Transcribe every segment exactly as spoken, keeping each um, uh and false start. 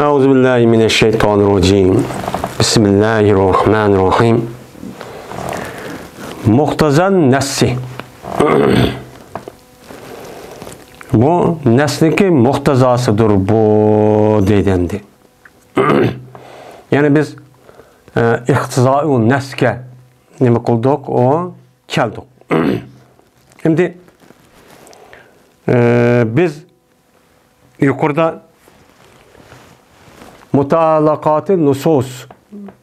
أعوذ بالله من الشيطان الرجيم. بسم الله الرحمن الرحيم. مۇقتەزا نەسسى. بۇ نەسنىڭكى مۇقتەزاسىدۇر بۇ، دەيدۇ ئەمدى. يەنى بىز، ئە، ئىقتىزائۇ نەسكە نېمە قىلدۇق؟ ئۇ كەلدۇق. ئەمدى، ئە، بىز يۇقىرىدا مۇتەئەللىقاتى نۇسۇس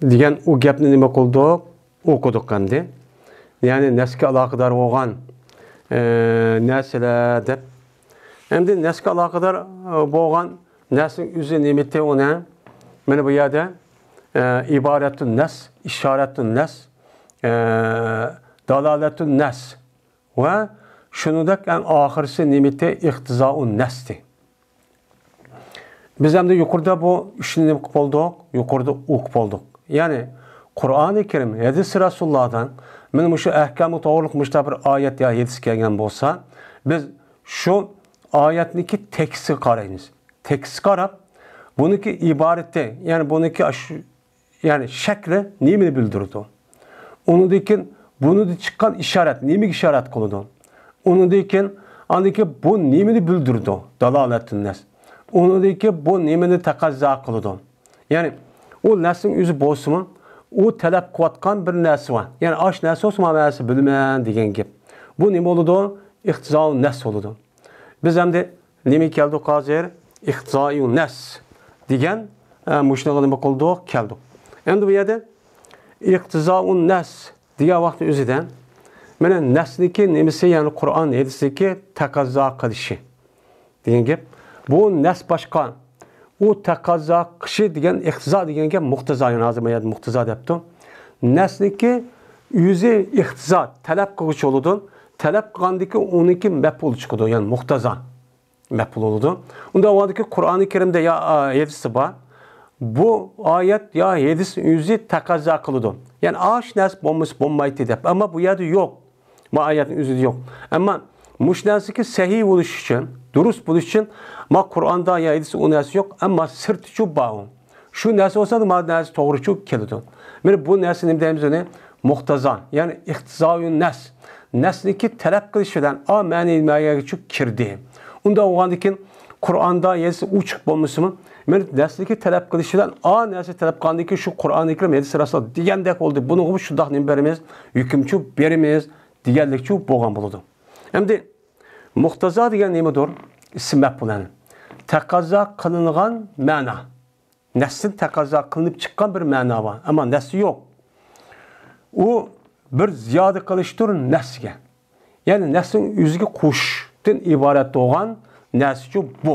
دېگەن ئۇ گەپنى نېمە قىلدۇق؟ ئوقۇدۇق ئەمدى. يەنى نەسكە ئالاقىدار بولغان، ئە، نەرسىلەر دەپ. ئەمدى نەسكە ئالاقىدار، ئە، بولغان نەرسىنىڭ ئۆزى نېمىتى ئۇنى؟ مانا بۇ يەردە، ئە، ئىبارەتۇن نەس، ئىشارەتۇن نەس، ئە، دالالەتۇن نەس ۋە شۇنىڭدەك ئەڭ ئاخىرسى نېمىتى؟ ئىقتىزائۇن نەستى. بىز ئەمدى يۇقىرىدا بۇ ئۈچنى نېمە قىلىپ بولدۇق؟ يۇقىرىدا ئوقۇپ بولدۇق. يەنى قۇرئانى كەرىم، ھەدىسى رەسۇلۇللاھدىن مانا مۇشۇ ئەھكامغا توغرىلىق مۇشۇنداق بىر ئايەت يا ھەدىس كەلگەن بولسا، بىز شۇ ئايەتنىڭكى تېكىستىگە قارايمىز. تېكىستكە قاراپ، بۇنىڭكى ئىبارىتى، يەنى بۇنىڭكى ئاشۇ يەنى شەكلى نېمىنى بىلدۈرىدۇ؟ ئۇنىڭدىن كېيىن بۇنىڭدىن چىققان ئىشارەت نېمىگە ئىشارەت قىلىدۇ؟ ئۇنىڭدىن كېيىن ئاندىن كېيىن بۇ نېمىنى بىلدۈرىدۇ؟ دالالەتۇن نەس. ئۇنىڭدىن كېيىن بۇ نېمىنى تەقەززا قىلىدۇ؟ يەنى ئۇ نەسنىڭ ئۆزى بولسىمۇ، ئۇ تەلەپ قىلىۋاتقان بىر نەرسە بار. يەنى ئاش نەرسە بولسا، مانا نەرسە بىلىمەن دېگەن گەپ. بۇ نېمە بولىدۇ؟ ئىقتىزائۇن نەس بولىدۇ. بىز ئەمدى نېمە كەلدۇق ھازىر؟ ئىقتىزائۇن نەس دېگەن، ئە، مۇشۇنىڭغا نېمە قىلدۇق؟ كەلدۇق. ئەمدى بۇ يەردە ئىقتىزائۇن نەس دېگەن ۋاقىتنىڭ ئۆزىدە، مانا نەسنىڭكى نېمىسى، يەنى قۇرئان ھەدىسنىڭكى تەقەززا قىلىشى دېگەن گەپ. بۇ نەس باشقا، ئۇ تەقەززا قىلىشى دېگەن، ئىقتىزا دېگەن گەپ مۇقتەزا، يەنى ھازىر مەن يەردە مۇقتەزا دەپتۇ. نەسنىڭكى ئۆزى ئىقتىزا، تەلەپ قىلغۇچى بولىدۇ. تەلەپ قىلغاندىكى ئۇنىڭكى مەپئۇلى چىقىدۇ، يەنى مۇقتەزا مەپئۇل بولىدۇ. ئۇنداق بولغاندىكى قۇرئانى كەرىمدە يا، ئا، ھەدىستە بار. بۇ ئايەت يا ھەدىس ئۆزى تەقەززا قىلىدۇ. يەنى ئاشۇ نەرسە بولمىسا بولمايتتى دەپ. ئەمما بۇ يەردە يوق. ما ئايەتنىڭ ئۆزىدە يوق. ئەمما مۇشۇ نەرسىكى سەھىھ بولۇش ئۈچۈن، دۇرۇس بولۇش ئۈچۈن، ما قۇرئاندا يا ھەدىستە ئۇ نەرسە يوق، ئەمما سىرتىچۇ بار ئۇ. شۇ نەرسە بولسا، ما نەرسە توغرىچۇ كېلىدۇ. مانا بۇ نەرسە نېمە دەيمىز ئۇنى؟ مۇقتەزا، يەنى ئىقتىزايۇ نەس. نەسنىكى تەلەپ قىلىش بىلەن ئا مەنى مەنىگىچۇ كىردى. ئۇنداق بولغاندىن كېيىن قۇرئاندا ھەدىستە ئۇ چىقىپ بولمىسىمۇ، مانا نەسنىكى تەلەپ قىلىش بىلەن ئا نەرسە تەلەپ قىلغاندىن كېيىن شۇ قۇرئانى كەرىم ھەدىس رەسۇل دېگەندەك بولدى. بۇنىڭغا شۇنداق نېمە بېرىمىز؟ ھۆكۈمچۇ بېرىمىز دېگەنلىكچۇ بولغان بولىدۇ. ئەمدى مۇقتەزا دېگەن نېمىدۇر؟ ئىسىم مەپئۇل، يەنى تەقەززا قىلىنغان مەنا. نەستىن تەقەززا قىلىنىپ چىققان بىر مەنا بار، ئەمما نەستى يوق. ئۇ بىر زىيادە قىلىشتۇر نەسگە. يەنى نەستىنىڭ ئۆزىگە قوشۇشتىن ئىبارەت بولغان نەرسىچۇ بۇ.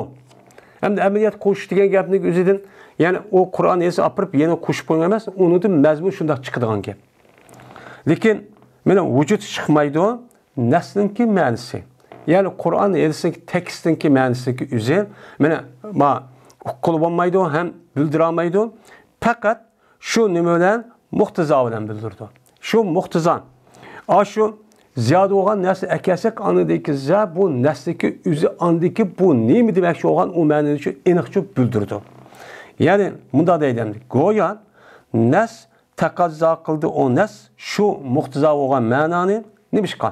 ئەمدى ئەمەلىيەت قوشۇش دېگەن گەپنىڭ ئۆزىدىن، يەنى ئۇ قۇرئان ھەدىسنى ئاپىرىپ يەنە قوشۇپ قويغان ئەمەس، ئۇنىڭدىن مەزمۇن شۇنداق چىقىدىغان گەپ. لېكىن مانا ۋۇجۇد چىقمايدۇ. نەسنىڭكى مەنىسى، يەنى قۇرئان ھەدىسنىڭكى تېكىستنىڭكى مەنىسىنىڭكى ئۆزى، مانا، ما، ئۇققىلى بولمايدۇ ھەم بىلدۈرەلمەيدۇ. پەقەت شۇ نېمە بىلەن؟ مۇقتىزا بىلەن بىلدۈرىدۇ. شۇ مۇقتىزا، ئاشۇ زىيادە بولغان نەرسە ئەكەلسەك، ئاندىكى زە بۇ نەسنىڭكى ئۆزى، ئاندىكى بۇ نېمە دېمەكچى بولغان ئۇ مەنىنى شۇ ئېنىقچە بىلدۈرىدۇ. يەنى مۇنداق دەيدۇ ئەمدى، گويا نەس تەقەززا قىلدى ئۇ نەس شۇ مۇقتىزا بولغان مەنانى. نېمىشقا؟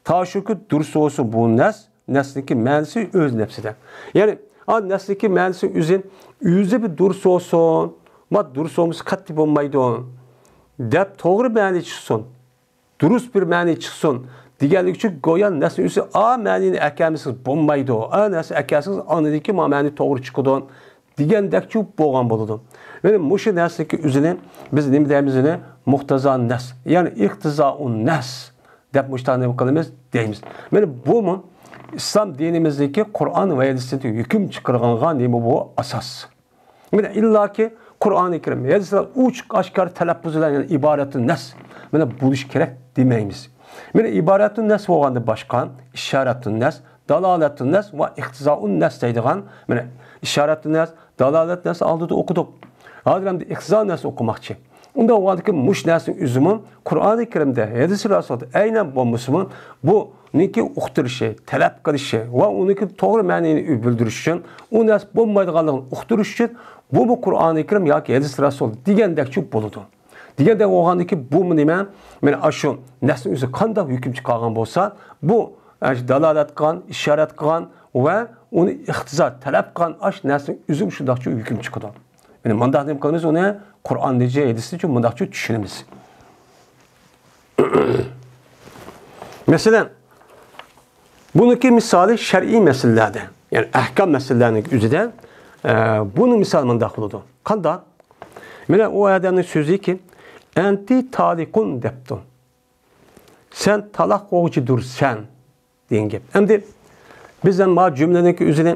تاشۇكى دۇرۇس بولسۇن بۇ نەس، نەسنىكى مەنىسى ئۆز نەپسىدە. يەنى، ئا، نەسنىكى مەنىسى ئۆزى، ئۆزى بىر دۇرۇس بولسۇن، ما دۇرۇس بولمىسا قەتئىي بولمايدۇ دەپ توغرا مەنى چىقسۇن، دۇرۇس بىر مەنى چىقسۇن دېگەنلىك ئۈچۈن گويا نەسنىڭ ئۆزى ئا مەنىنى ئەكەلمىسىڭىز بولمايدۇ. ئا نەرسە ئەكەلسىڭىز ئاندىكى ما مەنى توغرا چىقىدۇ دېگەندەكچۇ بولغان بولىدۇ. مانا مۇشۇ نەرسىنىڭكى ئۆزىنى بىز نېمە دەيمىز ئۇنى؟ مۇقتەزا نەس، يەنى ئىقتىزائۇ نەس دەپ مۇشۇنداق نېمە قىلىمىز دەيمىز. مانا بۇمۇ ئىسلام دىنىمىزدىكى قۇرئان ۋە ھەدىستىن ھۆكۈم چىقىرغانغا نېمە بۇ ئاساس. مانا ئىللاكى قۇرئانى كەرىم، ھەدىسلەر ئوچۇق ئاشكارا تەلەپپۇز بىلەن، يەنى ئىبارەتۇن نەس، مانا بولۇشى كېرەك دېمەيمىز. مانا ئىبارەتۇن نەس بولغاندىن باشقا، ئىشارەتۇن نەس، دالالەتۇن نەس ۋە ئىقتىزائۇن نەس دەيدىغان، مانا ئىشارەتۇن نەس، دالالەت نەس ئالدىدا ئوقۇدۇق. ھازىر ئەمدى ئىقتىزا نەس ئوقۇماقچى. ئۇنداق بولغاندىكىن مۇشۇ نەرسىنىڭ ئۆزىمۇ قۇرئانى كەرىمدە، ھەدىسى رەسۇلدا ئەينەن بولمىسىمۇ، بۇنىڭكى ئۇقتۇرۇشى، تەلەپ قىلىشى ۋە ئۇنىڭكى توغرا مەنىنى بىلدۈرۈش ئۈچۈن ئۇ نەرسە بولمايدىغانلىقىنى ئۇقتۇرۇش ئۈچۈن بۇمۇ قۇرئانى كەرىم ياكى ھەدىسى رەسۇل دېگەندەكچۇ بولىدۇ. دېگەندەك بولغاندىكىن بۇمۇ نېمە؟ مانا ئاشۇ نەرسىنىڭ ئۆزى قانداق ھۆكۈم چىقارغان بولسا، بۇ ئاشۇ دالالەت قىلغان، ئىشارەت قىلغان ۋە ئۇنى ئىقتىزا تەلەپ قىلغان ئاشۇ نەرسىنىڭ ئۆزى شۇنداقچۇ ھۆكۈم چىقىدۇ. يەنى مۇنداق نېمە قىلىمىز ئۇنى؟ قۇرئان دېگەن ھەدىسنىچۇ مۇنداقچۇ چۈشىنىمىز. مەسىلەن، بۇنىڭكى مىسالى شەرئىي مەسىلىلەردە، يەنى ئەھكام مەسىلىلەرنىڭ ئۆزىدە، ئە، بۇنىڭ مىسالى مۇنداق بولىدۇ. قانداق؟ مانا ئۇ ئادەمنىڭ سۆزىكى، «ئەنتى تالىقۇن» دەپتۇ. «سەن تالاق قوغۇچىدۇرسەن» دېگەن گەپ. ئەمدى بىز ھەم ما جۈملىنىڭكى ئۆزىنى،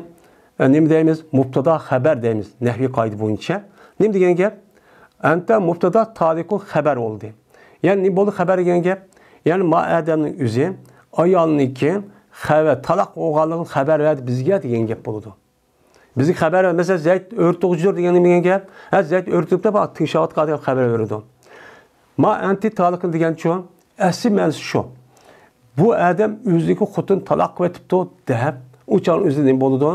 ئە، نېمە دەيمىز؟ مۇبتادا خەبەر دەيمىز، نەھۋىي قائىدە بويىچە. نېمە دېگەن گەپ؟ «ئەنتە مۇبتادا تالىقۇن» خەبەر بولدى. يەنى نېمە بولدى خەبەر دېگەن گەپ؟ يەنى ما ئادەمنىڭ ئۆزى ئايالنىڭكى خەۋە-، تالاق بولغانلىقىنى خەۋەر بەردى بىزگە دېگەن گەپ بولىدۇ. بىزگە خەۋەر، مەسىلەن، «زەيت ئۆرە تۇغۇچىدۇر» دېگەن نېمە دېگەن گەپ؟ ھە، زەيت ئۆرە تۇغۇپتۇ، تىڭشاۋاتقان دەپ خەۋەر بېرىدۇ. «ما ئەنتى تالىقۇن» دېگەنچۇ؟ ئەسلى مەنىسى شۇ. بۇ ئادەم ئۆزىدىكى خوتۇن تالاق قىلىۋېتىپتۇ دەپ، ئۇ چاغنىڭ ئۆزىدە نېمە بولىدۇ؟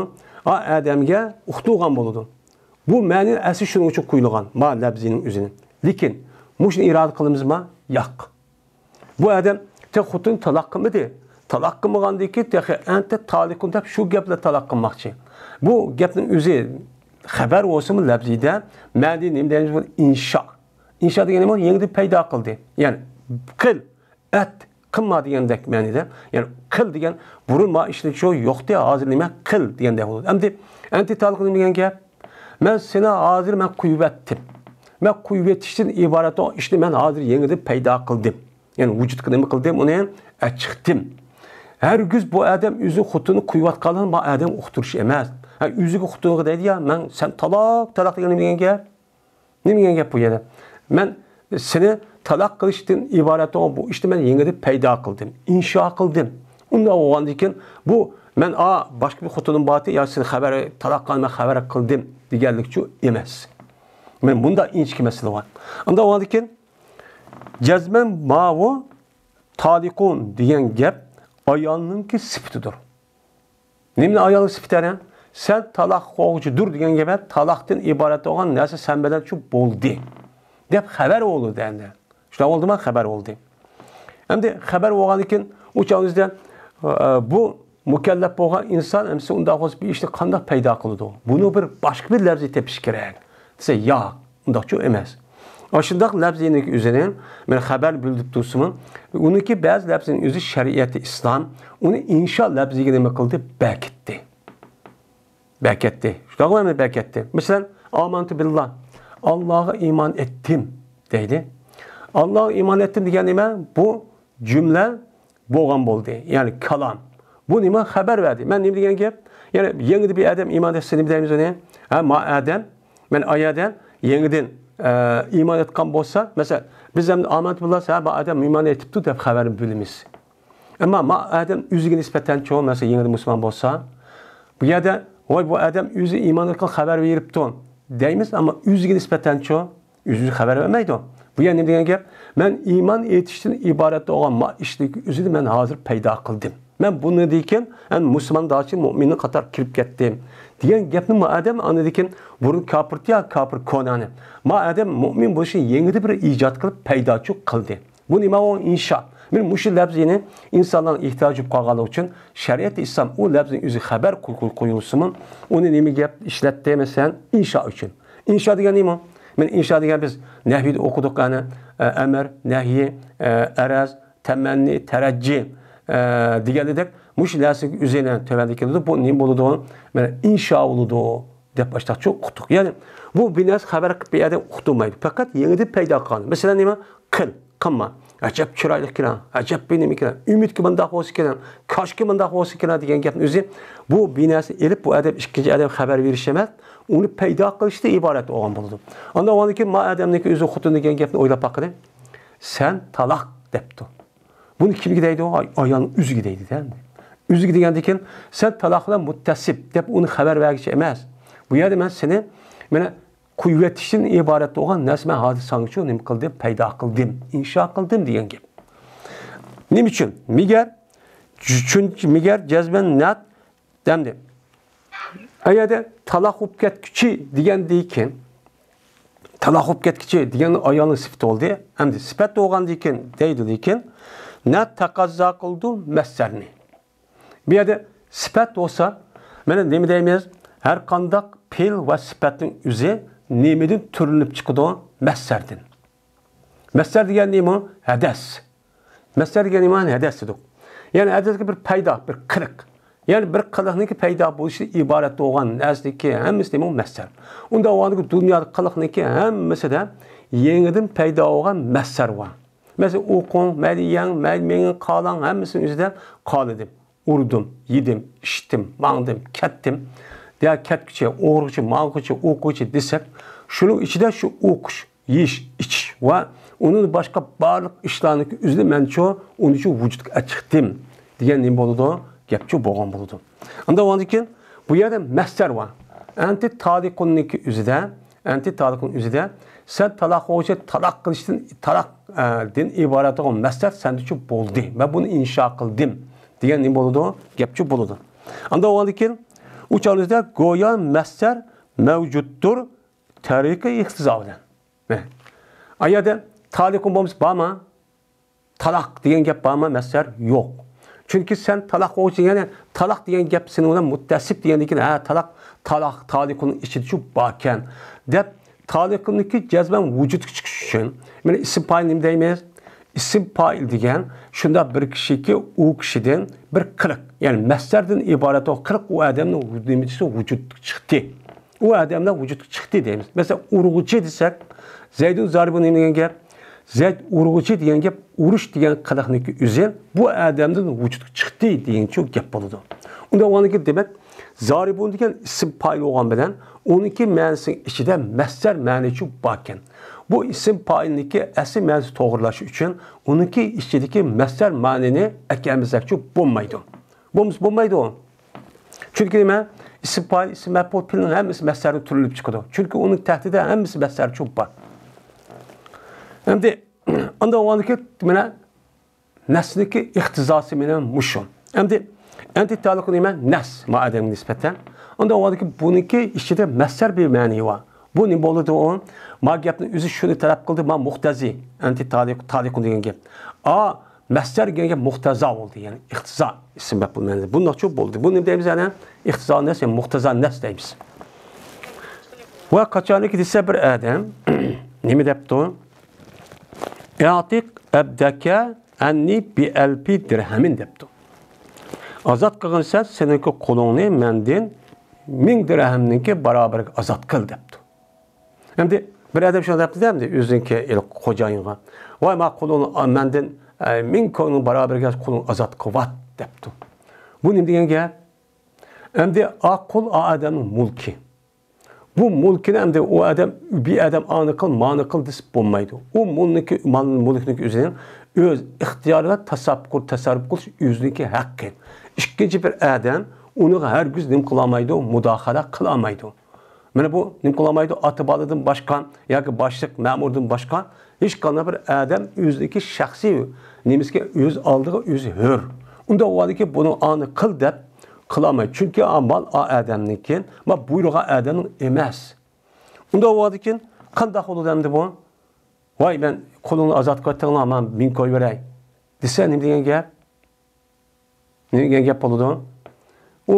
ئا ئادەمگە ئۇقتۇرغان بولىدۇ. بۇ مەنى ئەسلى شۇنىڭ ئۈچۈن قويۇلغان، ما لەپزىنىڭ ئۆزىنى. لېكىن مۇشۇنى ئىرادە قىلىمىزما؟ ياق. بۇ ئادەم تېخى خوتۇنى تالاق قىلمىدى. تالاق قىلمىغاندىن كېيىن تېخى «ئەنتە تالىقۇن» دەپ شۇ گەپ بىلەن تالاق قىلماقچى. بۇ گەپنىڭ ئۆزى خەۋەر بولسىمۇ لەپزىدە، مەنىدە نېمە دەيمىز بۇنى؟ ئىنشا. ئىنشا دېگەن نېمە؟ يېڭىدىن پەيدا قىلدى. يەنى قىل، ئەت، قىلما دېگەندەك مەنىدە. يەنى قىل دېگەن بۇرۇن ما ئىشلىتىش يوقتى، ھازىر نېمە؟ قىل دېگەندەك بولىدۇ. ئەمدى «ئەنتى تالىقۇن» دېگەن گەپ، مەن سېنى ھازىر مەن قويۇۋەتتىم. مەن قويۇۋېتىشتىن ئىبارەت ئىشنى مەن ھازىر يېڭىدىن پەيدا قىلدىم. يەنى ۋۇجۇدقا نېمە قىلدىم؟ ئۇنى ئەچىقتىم. ھەرگىز بۇ ئادەم ئۆزىنىڭ خوتۇنىنى قويۇۋاتقانلىقىنى ما ئادەم ئۇقتۇرۇش ئەمەس. ھە، ئۆزىگە خوتۇنىغا دەيدۇ، يا، مەن سەن تالاق، تالاق دېگەن نېمە دېگەن گەپ؟ نېمە دېگەن گەپ بۇ يەردە؟ مەن سېنى تالاق قىلىشتىن ئىبارەت بولغان بۇ ئىشنى مەن يېڭىدىن پەيدا قىلدىم، ئىنشا قىلدىم. ئۇنداق بولغاندىن كېيىن بۇ مەن، ئا، باشقا بىر خوتۇنۇم بارتى، يا سېنى خەۋەر، تالاق قىلىمەن، خەۋەر قىلدىم دېگەنلىكچۇ ئەمەس. مانا بۇنداق ئىنچىكە مەسىلە بار. ئۇنداق بولغاندىن كېيىن جەزمەن ماۋۇ تالىقۇن دېگەن گەپ ئايالنىڭكى سۈپىتىدۇر. نېمىنى ئايالنىڭ سۈپىتى ئەنە؟ سەن تالاق قوغۇچىدۇر دېگەن گەپ، تالاقتىن ئىبارەت بولغان نەرسە سەن بىلەنچۇ بولدى دەپ خەۋەر بولدى ئەمدى. شۇنداق بولدىما؟ خەۋەر بولدى. ئەمدى خەۋەر بولغاندىن كېيىن ئۇ چاغنىڭ ئۆزىدە، ئە، بۇ مۇكەللەپ بولغان ئىنسان ئەمسە ئۇنداق بولسا بىر ئىشنى قانداق پەيدا قىلىدۇ؟ بۇنى بىر باشقا بىر لەپزى تېپىش كېرەك دېسە، ياق، ئۇنداقچۇ ئەمەس. ئاشۇنداق لەپزىنىڭ ئۆزىنى مەن خەۋەر بىلدۈرۈپ تۇرسىمۇ، ئۇنىڭكى بەزى لەپزىنىڭ ئۆزى شەرىئەتى ئىسلام ئۇنى ئىنشا لەپزىگە نېمە قىلدى؟ بەكىتتى. بەكەتتى. شۇنداقمۇ ئەمدى بەكەتتى. مەسىلەن، «ئامەنتۇ بىللا»، «ئاللاغا ئىمان ئەتتىم» دەيدۇ. «ئاللاغا ئىمان ئەتتىم» دېگەن نېمە؟ بۇ جۈملە بولغان بولدى. يەنى كالام. بۇ نېمە؟ خەۋەر بەردى. مەن نېمە دېگەن گەپ؟ يەنى يېڭىدىن بىر ئادەم ئىمان ئەتسە نېمە دەيمىز ئۇنى؟ ھە، ما ئادەم، مەن ئاي ئادەم يېڭىدىن، ئە، ئىمان ئەتكەن بولسا، مەسىلەن، بىز ئەمدى «ئامەنتۇ بىللا»، ھە، ما ئادەم ئىمان ئەتىپتۇ دەپ خەۋەرنى بىلىمىز. ئەمما ما ئادەم ئۆزىگە نىسبەتەن چوڭ، مەسىلەن، يېڭىدىن مۇسۇلمان بولسا، بۇ يەردە، ۋاي، بۇ ئادەم ئۆزى ئىمان ئېيتقان خەۋەر بېرىپتۇ دەيمىز، ئەمما ئۆزىگە نىسبەتەن چوڭ، ئۆزى خەۋەر بەرمەيدۇ. بۇ يەردە نېمە دېگەن گەپ؟ مەن ئىمان ئېيتىشتىن ئىبارەت بولغان ما ئىشنىڭ ئۆزىنى مەن ھازىر پەيدا قىلدىم. مەن بۇنىڭدىن كېيىن مەن مۇسۇلمان داچى مۇئمىننىڭ قاتارىغا كىرىپ كەتتىم دېگەن گەپنى ما ئادەم ئاندىن كېيىن بۇرۇن كاپىرتى يا كاپىر كونانى. ما ئادەم مۇئمىن بولۇشنى يېڭىدىن بىر ئىجاد قىلىپ پەيداچۇ قىلدى. بۇ نېمە ئۇ؟ ئىنشا. مەن مۇشۇ لەپزىنى ئىنسانلارنىڭ ئېھتىياجى بولۇپ قالغانلىقى ئۈچۈن شەرىئەتى ئىسلام ئۇ لەپزىنى ئۆزى خەۋەر قوي-، قوي-، قويۇلسىمۇ، ئۇنى نېمە گەپ ئىشلەتتى؟ مەسىلەن، ئىنشا ئۈچۈن. ئىنشا دېگەن نېمە؟ مەن ئىنشا دېگەن بىز نەھۋىدە ئوقۇدۇق، ئەنە، ئە، ئەمر، نەھيى، ئە، ئەرەز، تەمەننى، تەرەججى، ئە، دېگەندەك مۇشۇ نەرسىگە ئۆزىنى تۆۋەندە كېلىدۇ. بۇ نېمە بولىدۇ؟ مەن ئىنشا بولىدۇ. دەپ باشلاقچە ئۇقتۇق. يەنى بۇ بىر نەرسە خەۋەر قىلىپ بىر ئادەم ئۇقتۇرمايدۇ. پەقەت يېڭىدىن پەيدا قىلغان. مەسىلەن، نېمە؟ قىل، قىلما. ئەجەب چىرايلىق كېلەڭ، ئەجەب بىر نېمە كېلەڭ، ئۈمىدكە مۇنداق بولسا كېلەڭ، كاشكى مۇنداق بولسا كېلەڭ دېگەن گەپنى ئۆزى بۇ بىر نەرسە ئېلىپ بۇ ئادەم ئىككىنچى ئادەم خەۋەر بېرىش ئەمەس، ئۇنى پەيدا قىلىشتىن ئىبارەت بولغان بولىدۇ. ئاندىن ئاندىن كېيىن ما ئادەمنىڭكى ئۆزى خوتۇن دېگەن گەپنى ئويلاپ باققىلى. سەن تالاق دەپتۇ. بۇنى كىمگە دەيدۇ؟ ئاي-، ئايالنىڭ ئۆزىگە دەيدۇ-دە ئەمدى. ئۆزىگە دېگەندىكىن، سەن تالاق بىلەن مۇتتەسىپ دەپ ئۇنى خەۋەر بەرگۈچى ئەمەس. بۇ يەردە مەن سېنى، مانا، قويۇۋېتىشتىن ئىبارەت بولغان نەرسە مەن ھازىر ساڭىچۇ نېمە قىلدىم، پەيدا قىلدىم، ئىنشا قىلدىم دېگەن گەپ. نېمە ئۈچۈن؟ مىگەر، چۈنكى مىگەر جەزمەن نەت دەمدى. ئەگەردە تالاق بولۇپ كەتكۈچى دېگەندىن كېيىن، تالاق بولۇپ كەتكۈچى دېگەن ئايالنىڭ سۈپىتى بولدى. ئەمدى سۈپەت بولغاندىن كېيىن دەيدۇ، لېكىن نەت تەقەززا قىلىدۇ مەسدەرنى. بۇ يەردە سۈپەت بولسا، مانا نېمە دەيمىز؟ ھەر قانداق پېئىل ۋە سۈپەتنىڭ ئۆزى نېمىدىن تۈرلىنىپ چىقىدۇ؟ مەسدەردىن. مەسدەر دېگەن نېمە؟ ھەدەس. مەسدەر دېگەن نېمە؟ ھەدەس دېدۇق. يەنى ھەدەسكە بىر پەيدا، بىر قىلىق. يەنى بىر قىلىقنىڭكى پەيدا بولۇشىدىن ئىبارەت بولغان نەرسىنىڭكى ھەممىسى نېمە؟ مەسدەر. ئۇنداق بولغاندىكىن دۇنيادا قىلىقنىڭكى ھەممىسىدە يېڭىدىن پەيدا بولغان مەسدەر بار. مەسىلەن، ئوقۇڭ، مەيلى يەڭ، مەيلى مېڭىڭ، قالاڭ، ھەممىسىنىڭ ئۆزىدە قالىدىم، ئۇردۇم، يېدىم، ئىچتىم، ماڭدىم، كەتتىم. يا كەتكۈچى، ئۇرغۇچى، ماڭغۇچى، ئوقۇغۇچى دېسەك، شۇنىڭ ئىچىدە شۇ ئوقۇش، يېيىش، ئىچىش ۋە ئۇنىڭدىن باشقا بارلىق ئىشلارنىڭكى ئۆزىنى مەنچۇ، ئۇنىچۇ ۋۇجۇدقا ئەكىتتىم دېگەن نېمە بولىدۇ؟ گەپچۇ بولغان بولىدۇ. ئاندىن ئۇنىڭدىن كېيىن بۇ يەردە مەسدەر بار. ئەنتى تالىقۇننىڭكى ئۆزىدە، ئەنتى تالىقۇن ئۆزىدە سەن تالاق بولغۇچە تالاق قىلىشتىن، تالاق، ئە، دىن ئىبارەت بولغان مەسدەر سەندىچۇ بولدى. مەن بۇنى ئىنشا قىلدىم دېگەن نېمە بولىدۇ؟ گەپچۇ بولىدۇ. ئاندىن ئۇنىڭدىن كېيىن ئۇ چاغدا گويا مەسدەر مەۋجۇتتۇر، تەرىقە ئىقتىزا بىلەن. ئايەردە تالىقۇن بولمىسا بارما؟ تالاق دېگەن گەپ بارما؟ مەسدەر يوق. چۈنكى سەن تالاق بولغۇچە، يەنى تالاق دېگەن گەپ سېنىڭ بىلەن مۇتتەسىپ دېگەندىن كېيىن، ھە، تالاق، تالاق، تالىقۇننىڭ ئىچىدىچۇ باركەن دەپ، تالىقۇننىڭكى جەزمەن ۋۇجۇدقا چىقىش ئۈچۈن، مانا ئىسىم پائىل نېمە دەيمىز؟ ئىسىم پائىل دېگەن شۇنداق بىر كىشىكى، ئۇ كىشىدىن بىر قىلىق، يەنى مەسدەردىن ئىبارەت بولغان قىلىق ئۇ ئادەمنىڭ نېمىسى ۋۇجۇدقا چىقتى. ئۇ ئادەملەر ۋۇجۇدقا چىقتى دەيمىز. مەسىلەن، ئۇرغۇچى دېسەك، زەيدۇن زارىبۇن نېمە دېگەن گەپ؟ زەيد ئۇرغۇچى دېگەن گەپ ئۇرۇش دېگەن قىلىقنىڭكى ئۆزى بۇ ئادەمدىن ۋۇجۇدقا چىقتى دېگەنچۇ گەپ بولىدۇ. ئۇنداق بولغاندىكىن دېمەك، زارىبۇن دېگەن ئىسىم پائىل بولغان بىلەن ئۇنىڭكى مەنىسىنىڭ ئىچىدە مەسدەر مەنىچۇ باركەن. بۇ ئىسىم پائىلنىڭكى ئەسلى مەنىسى توغرىلاش ئۈچۈن ئۇنىڭكى ئىچىدىكى مەسدەر مەنىنى ئەكەلمىسەكچۇ بولمايدۇ. بولمىسا بولمايدۇ. چۈنكى نېمە؟ ئىسىم پائىل، ئىسىم مەپئۇل، پېئىلنىڭ ھەممىسى مەسدەردىن تۈرلۈپ چىقىدۇ. چۈنكى ئۇنىڭ تەھتىدە ھەممىسى مەسدەرچۇ بار. ئەمدى ئاندىن ئۇنىڭدىكى مانا نەسنىڭكى ئىقتىزاسى مانا مۇشۇ. ئەمدى ئەنتى تالىقۇن نېمە؟ نەس، ما ئادەمگە نىسبەتەن. ئاندىن ئۇنىڭدىكى بۇنىڭكى ئىچىدە مەسدەر بىر مەنى بار. بۇ نېمە بولىدۇ ئۇ؟ ما گەپنىڭ ئۆزى شۇنى تەلەپ قىلدى، ما مۇقتەزى، ئەنتى تالىق، تالىقۇن دېگەن گەپ. ئا، مەسدەر دېگەن گەپ مۇقتەزا بولدى، يەنى ئىقتىزا ئىسىم مەپئۇل مەنىدە. بۇنداقچۇ بولدى. بۇ نېمە دەيمىز يەنە؟ ئىقتىزا نەس، يەنى مۇقتەزا نەس دەيمىز. ۋە قاچانكى دېسە بىر ئادەم نېمە دەپتۇ؟ ئەتىق ئەبدەكە ئەننى بىئەلپى دىرھەمىن دەپتۇ. ئازاد قىلغىنى سەن سېنىڭكى قۇلۇڭنى مەندىن مىڭ دىرھەمنىڭكى باراۋىرىگە ئازاد قىل دەپتۇ. ئەمدى بىر ئادەم شۇنداق دەپتۇ ئەمدى ئۆزىنىڭكى خوجايىنغا، ۋاي، ما قۇلۇڭنى مەندىن، ئە، مىڭ كوينىڭ باراۋىرىگە قۇلۇڭ ئازاد قىلىۋات دەپتۇ. بۇ نېمە دېگەن گەپ؟ ئەمدى ئا قۇل ئا ئادەمنىڭ مۈلكى. بۇ مۈلكىنى ئەمدى ئۇ ئادەم، بىر ئادەم ئانى قىل، مانى قىل دېسە بولمايدۇ. ئۇ مۈلكنىڭكى، مال-، مۈلكنىڭكى ئۆزىنىڭ ئۆز ئىختىيارى بىلەن تەسەررۇپ قىل-، تەسەررۇپ قىلىش ئۆزىنىڭكى ھەققى. ئىككىنچى بىر ئادەم ئۇنىڭغا ھەرگىز نېمە قىلالمايدۇ؟ مۇداخىلە قىلالمايدۇ. مانا بۇ نېمە قىلالمايدۇ؟ ئاتا-بالىدىن باشقا ياكى باشلىق مەمۇردىن باشقا ھېچقانداق بىر ئادەم ئۆزىنىڭكى شەخسىي نېمىسىگە ئۆز ئالدىغا ئۆزى ھۆر. ئۇنداق بولغاندىكىن بۇنىڭ ئانى قىل دەپ قىلالمايدۇ. چۈنكى ئا مال ئا ئادەمنىڭكى، ما بۇيرۇغان ئادەمنىڭ ئەمەس. ئۇنداق بولغاندىكىن قانداق بولىدۇ ئەمدى بۇ؟ ۋاي، مەن قۇلۇڭنى ئازاد قىلىۋەتتىڭلار، مانا مىڭ كوي بېرەي دېسە نېمە دېگەن گەپ؟ نېمە دېگەن گەپ بولىدۇ؟ ئۇ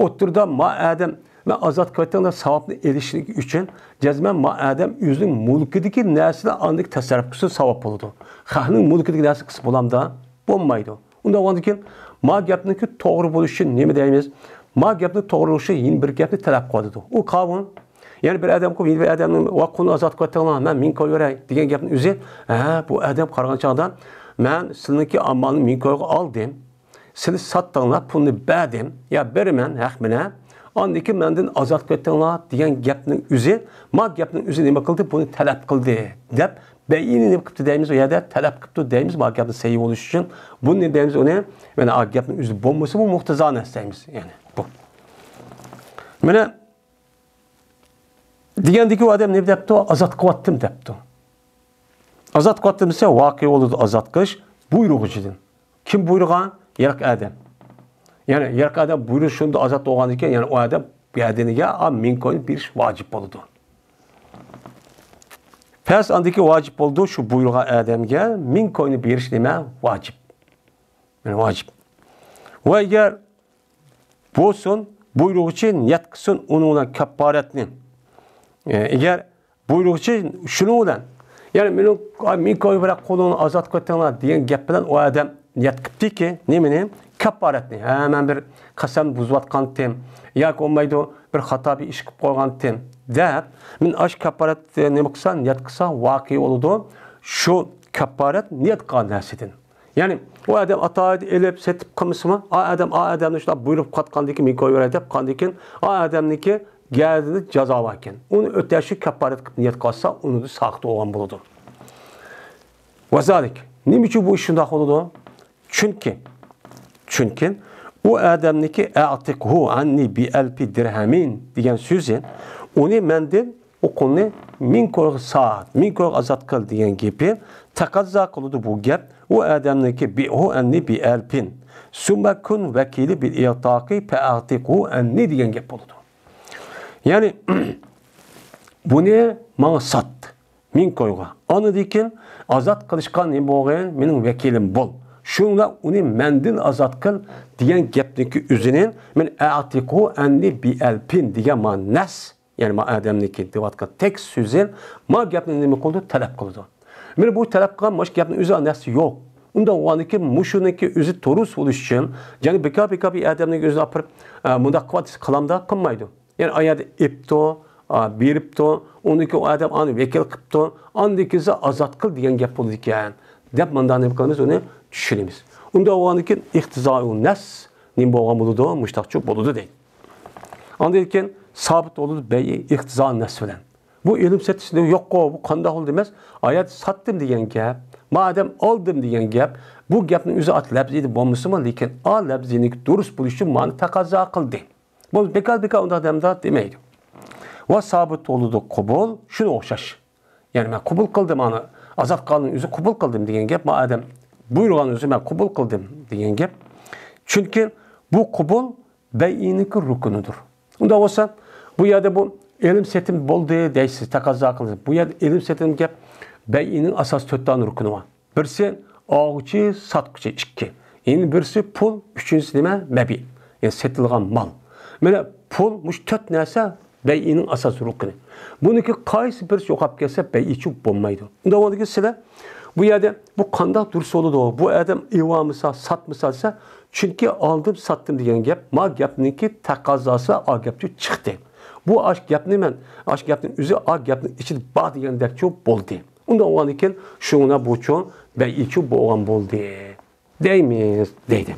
ئوتتۇرىدا ما ئادەم، مەن ئازاد قىلىۋەتتىڭ دەپ ساۋابنى ئېلىشلىق ئۈچۈن جەزمەن ما ئادەم ئۆزىنىڭ مۈلكىدىكى نەرسىنى ئاندىكى تەسەررۇپ قىلسا ساۋاب بولىدۇ. خەقنىڭ مۈلكىدىكى نەرسە قىلسا بولامدا؟ بولمايدۇ. ئۇنداق بولغاندىكىن ما گەپنىڭكى توغرا بولۇشى ئۈچۈن نېمە دەيمىز؟ ما گەپنىڭ توغرا بولۇشى يەنە بىر گەپنى تەلەپ قىلىۋاتىدۇ. ئۇ قاۋۇل. يەنە بىر ئادەم قويۇپ، يەنە بىر ئادەمنىڭ، ۋا قۇلنى ئازاد قىلىۋەتتىڭلار، مەن مىڭ كوي بېرەي دېگەن گەپنىڭ ئۆزى، ھە، بۇ ئادەم قارىغان چاغدا، مەن سىلىنىڭكى ئامالنى مىڭ كويغا ئالدىم، سىلى ساتتىڭلار، پۇلنى بەردىم، يا بېرىمەن ھەق بىلەن، ئاندىن كېيىن مەندىن ئازاد قىلىۋەتتىڭلار دېگەن گەپنىڭ ئۆزى، ما گەپنىڭ ئۆزى نېمە قىلدى؟ بۇنى تەلەپ قىلدى دەپ، بەيئىنى نېمە قىپتۇ دەيمىز، ئۇ يەردە تەلەپ قىپتۇ دەيمىز، ما گەپنى سەھىھ بولۇش ئۈچۈن. بۇنى نېمە دەيمىز ئۇنى؟ مانا، ئا گەپنىڭ ئۆزى بولمىسا، بۇ مۇقتەزا نەس دەيمىز. يەنى بۇ. مانا، دېگەندىكى ئۇ ئادەم نېمە دەپتۇ؟ ئازاد قىلىۋەتتىم دەپتۇ. ئازاد قىلىۋەتتىم دېسە، ۋەقە بولىدۇ ئازاد قىلىش بۇيرۇغۇچىدىن. كىم بۇيرۇغان؟ يەرلىك ئادەم. يەنى يەرلىك ئادەم بۇيرۇش شۇندا ئازاد بولغاندىكىن، يەنى ئۇ ئادەم بەدىنىگە مىڭ كوينى بېرىش ۋاجىپ بولىدۇ. پەس ئاندىكى ۋاجىپ بولىدۇ، شۇ بۇيرۇغان ئادەمگە مىڭ كوينى بېرىش نېمە؟ ۋاجىپ. يەنى ۋاجىپ. ۋە ئەگەر بولسۇن، بۇيرۇغۇچى نىيەت قىلسۇن ئۇنىڭ بىلەن كاپپارەتنى. ئە، ئەگەر بۇيرۇغۇچى شۇنىڭ بىلەن، يەنى مېنىڭ، ئاي، مېنىڭ كوي بىلەن قۇلۇڭنى ئازاد قىلىۋېتىڭلار دېگەن گەپ بىلەن ئۇ ئادەم نىيەت قىپتىكى، نېمىنى؟ كاپپارەتنى. ھە، مەن بىر قەسەمنى بۇزۇۋاتقانتىم، ياكى بولمايدۇ، بىر خاتا بىر ئىش قىلىپ قويغانتىم دەپ، مەن ئاشۇ كاپپارەت، ئە، نېمە قىلسا، نىيەت قىلسا، ۋەقە بولىدۇ. شۇ كاپپارەت نىيەت قىلغان نەرسىدىن. يەنى ئۇ ئادەم ئاتايىدا ئېلىپ، سېتىپ قىلمىسىمۇ، ئا ئادەم، ئا ئادەمنى شۇنداق بۇيرۇپ قاتقاندىكىن، مېنى كويۇۋەر دەپ قاندىكىن، ئا ئادەمنىڭكى گەدىنى جازا باركەن. ئۇنى ئۆتەشنى كاپپارەت قىلىپ نىيەت قىلسا، ئۇنىڭدا ساقىت بولغان بولىدۇ. ۋەزالىك. نېمە ئۈچۈن بۇ ئىش شۇنداق بولىدۇ؟ چۈنكى، چۈنكى ئۇ ئادەمنىڭكى «ئەئتىقھۇ ئەننى بىئەلپى دىرھەمىن» دېگەن سۆزى، ئۇنى مەندىن، ئۇ قۇلنى مىڭ كويغا سات، مىڭ كويغا ئازاد قىل دېگەن گېپى تەقەززا قىلىدۇ بۇ گەپ، ئۇ ئادەمنىڭكى «بىئھۇ ئەننى بىئەلپىن، سۇممە كۇن ۋەكىلى بىل ئىئتاقى پەئەتىقھۇ ئەننى» دېگەن گەپ بولىدۇ. يەنى، بۇنى ماڭا سات، مىڭ كويغا. ئاندىن كېيىن ئازاد قىلىشقا نېمە بولغىن؟ مېنىڭ ۋەكىلىم بول. شۇنىڭ بىلەن ئۇنى مەندىن ئازاد قىل دېگەن گەپنىڭكى ئۆزىنى مەن «ئەئتىقھۇ ئەننى بىئەلپىن» دېگەن ما نەس، يەنى ما ئادەمنىڭكى دەۋاتقان تېكىست سۆزى ما گەپنى نېمە قىلىدۇ؟ تەلەپ قىلىدۇ. مانا بۇ تەلەپ قىلغان مۇشۇ گەپنىڭ ئۆزى نەرسە يوق. ئۇنداق بولغاندىكىن مۇشۇنىڭكى ئۆزى دۇرۇس بولۇش ئۈچۈن، يەنى بىكار-بىكار بىر ئادەمنىڭ ئۆزىنى ئاپىرىپ، ئە، مۇنداق قىلىۋات دېسە، قىلامدا؟ قىلمايدۇ. يەنى ئا يەردە ئېپتۇ، ئا، بېرىپتۇ، ئۇنىڭكى ئۇ ئادەم ئانى ۋەكىل قىپتۇ، ئاندىن كېيىن ئازاد قىل دېگەن گەپ بولىدىكەن، دەپ مۇنداق نېمە قىلىمىز، ئۇنى چۈشىنىمىز. ئۇنداق بولغاندىكىن ئىقتىزائۇ نەس نېمە بولغان بولىدۇ؟ مۇشتاقچۇ بولىدۇ دەيدۇ. ئاندىن كېيىن سابىت بولىدۇ بەيئى ئىقتىزا نەس بىلەن. بۇ ئېلىم سېتىشتا يوققۇ، بۇ قانداق بولدى ئەمەس؟ ئايەت ساتتىم دېگەن گەپ، ما ئادەم ئالدىم دېگەن گەپ، بۇ گەپنىڭ ئۆزى ئات لەپزىدە بولمىسىمۇ، لېكىن ئا لەپزىنىڭ دۇرۇس بولۇشى ئۈچۈن مانى تەقەززا قىلدى. بۇ بىكار-بىكار ئۇنداق دەمدا دېمەيدۇ. ۋە سابىت بولىدۇ قوبۇل، شۇنىڭغا ئوخشاش. يەنى مەن قوبۇل قىلدىم، ئانا ئازاد قىلغاننىڭ ئۆزى قوبۇل قىلدىم دېگەن گەپ، ما ئادەم بۇيرۇغان ئۆزى مەن قوبۇل قىلدىم دېگەن گەپ. چۈنكى بۇ قوبۇل بەيئىنىڭكى رۇكنىدۇر. ئۇنداق بولسا، بۇ يەردە بۇ ئېلىم سېتىم بولدى دەيسىز، تەقەززا قىلىسىز. بۇ يەردە ئېلىم سېتىم گەپ، بەيئىنىڭ ئاساسىي تۆت دانە رۇكنى بار. بىرسى ئالغۇچى، ساتقۇچى، ئىككى. يەنە بىرسى پۇل، ئۈچىنچىسى نېمە؟ مەبىئ. يەنى سېتىلغان مال. مانا پۇل، مۇشۇ تۆت نەرسە بەيئىنىڭ ئاساسىي رۇكنى. بۇنىڭكى قايسى بىرسى يوقاپ كەتسە، بەيئىچۇ بولمايدۇ. ئۇنداق بولغاندىكىن سىلەر بۇ يەردە بۇ قانداق دۇرۇس بولىدۇ؟ بۇ ئادەم ئېلىۋالمىسا، ساتمىسا دېسە، چۈنكى ئالدىم، ساتتىم دېگەن گەپ، ما گەپنىڭكى تەقەززاسى ئا گەپچۇ چىقتى. بۇ ئاش گەپنى مەن، ئاش گەپنىڭ ئۆزى ئا گەپنىڭ ئىچىدە بار دېگەندەكچۇ بولدى. ئۇنداق بولغاندىكىن شۇڭا بۇچۇ بەيئىچۇ بولغان بولدى دەيمىز، دەيدۇ.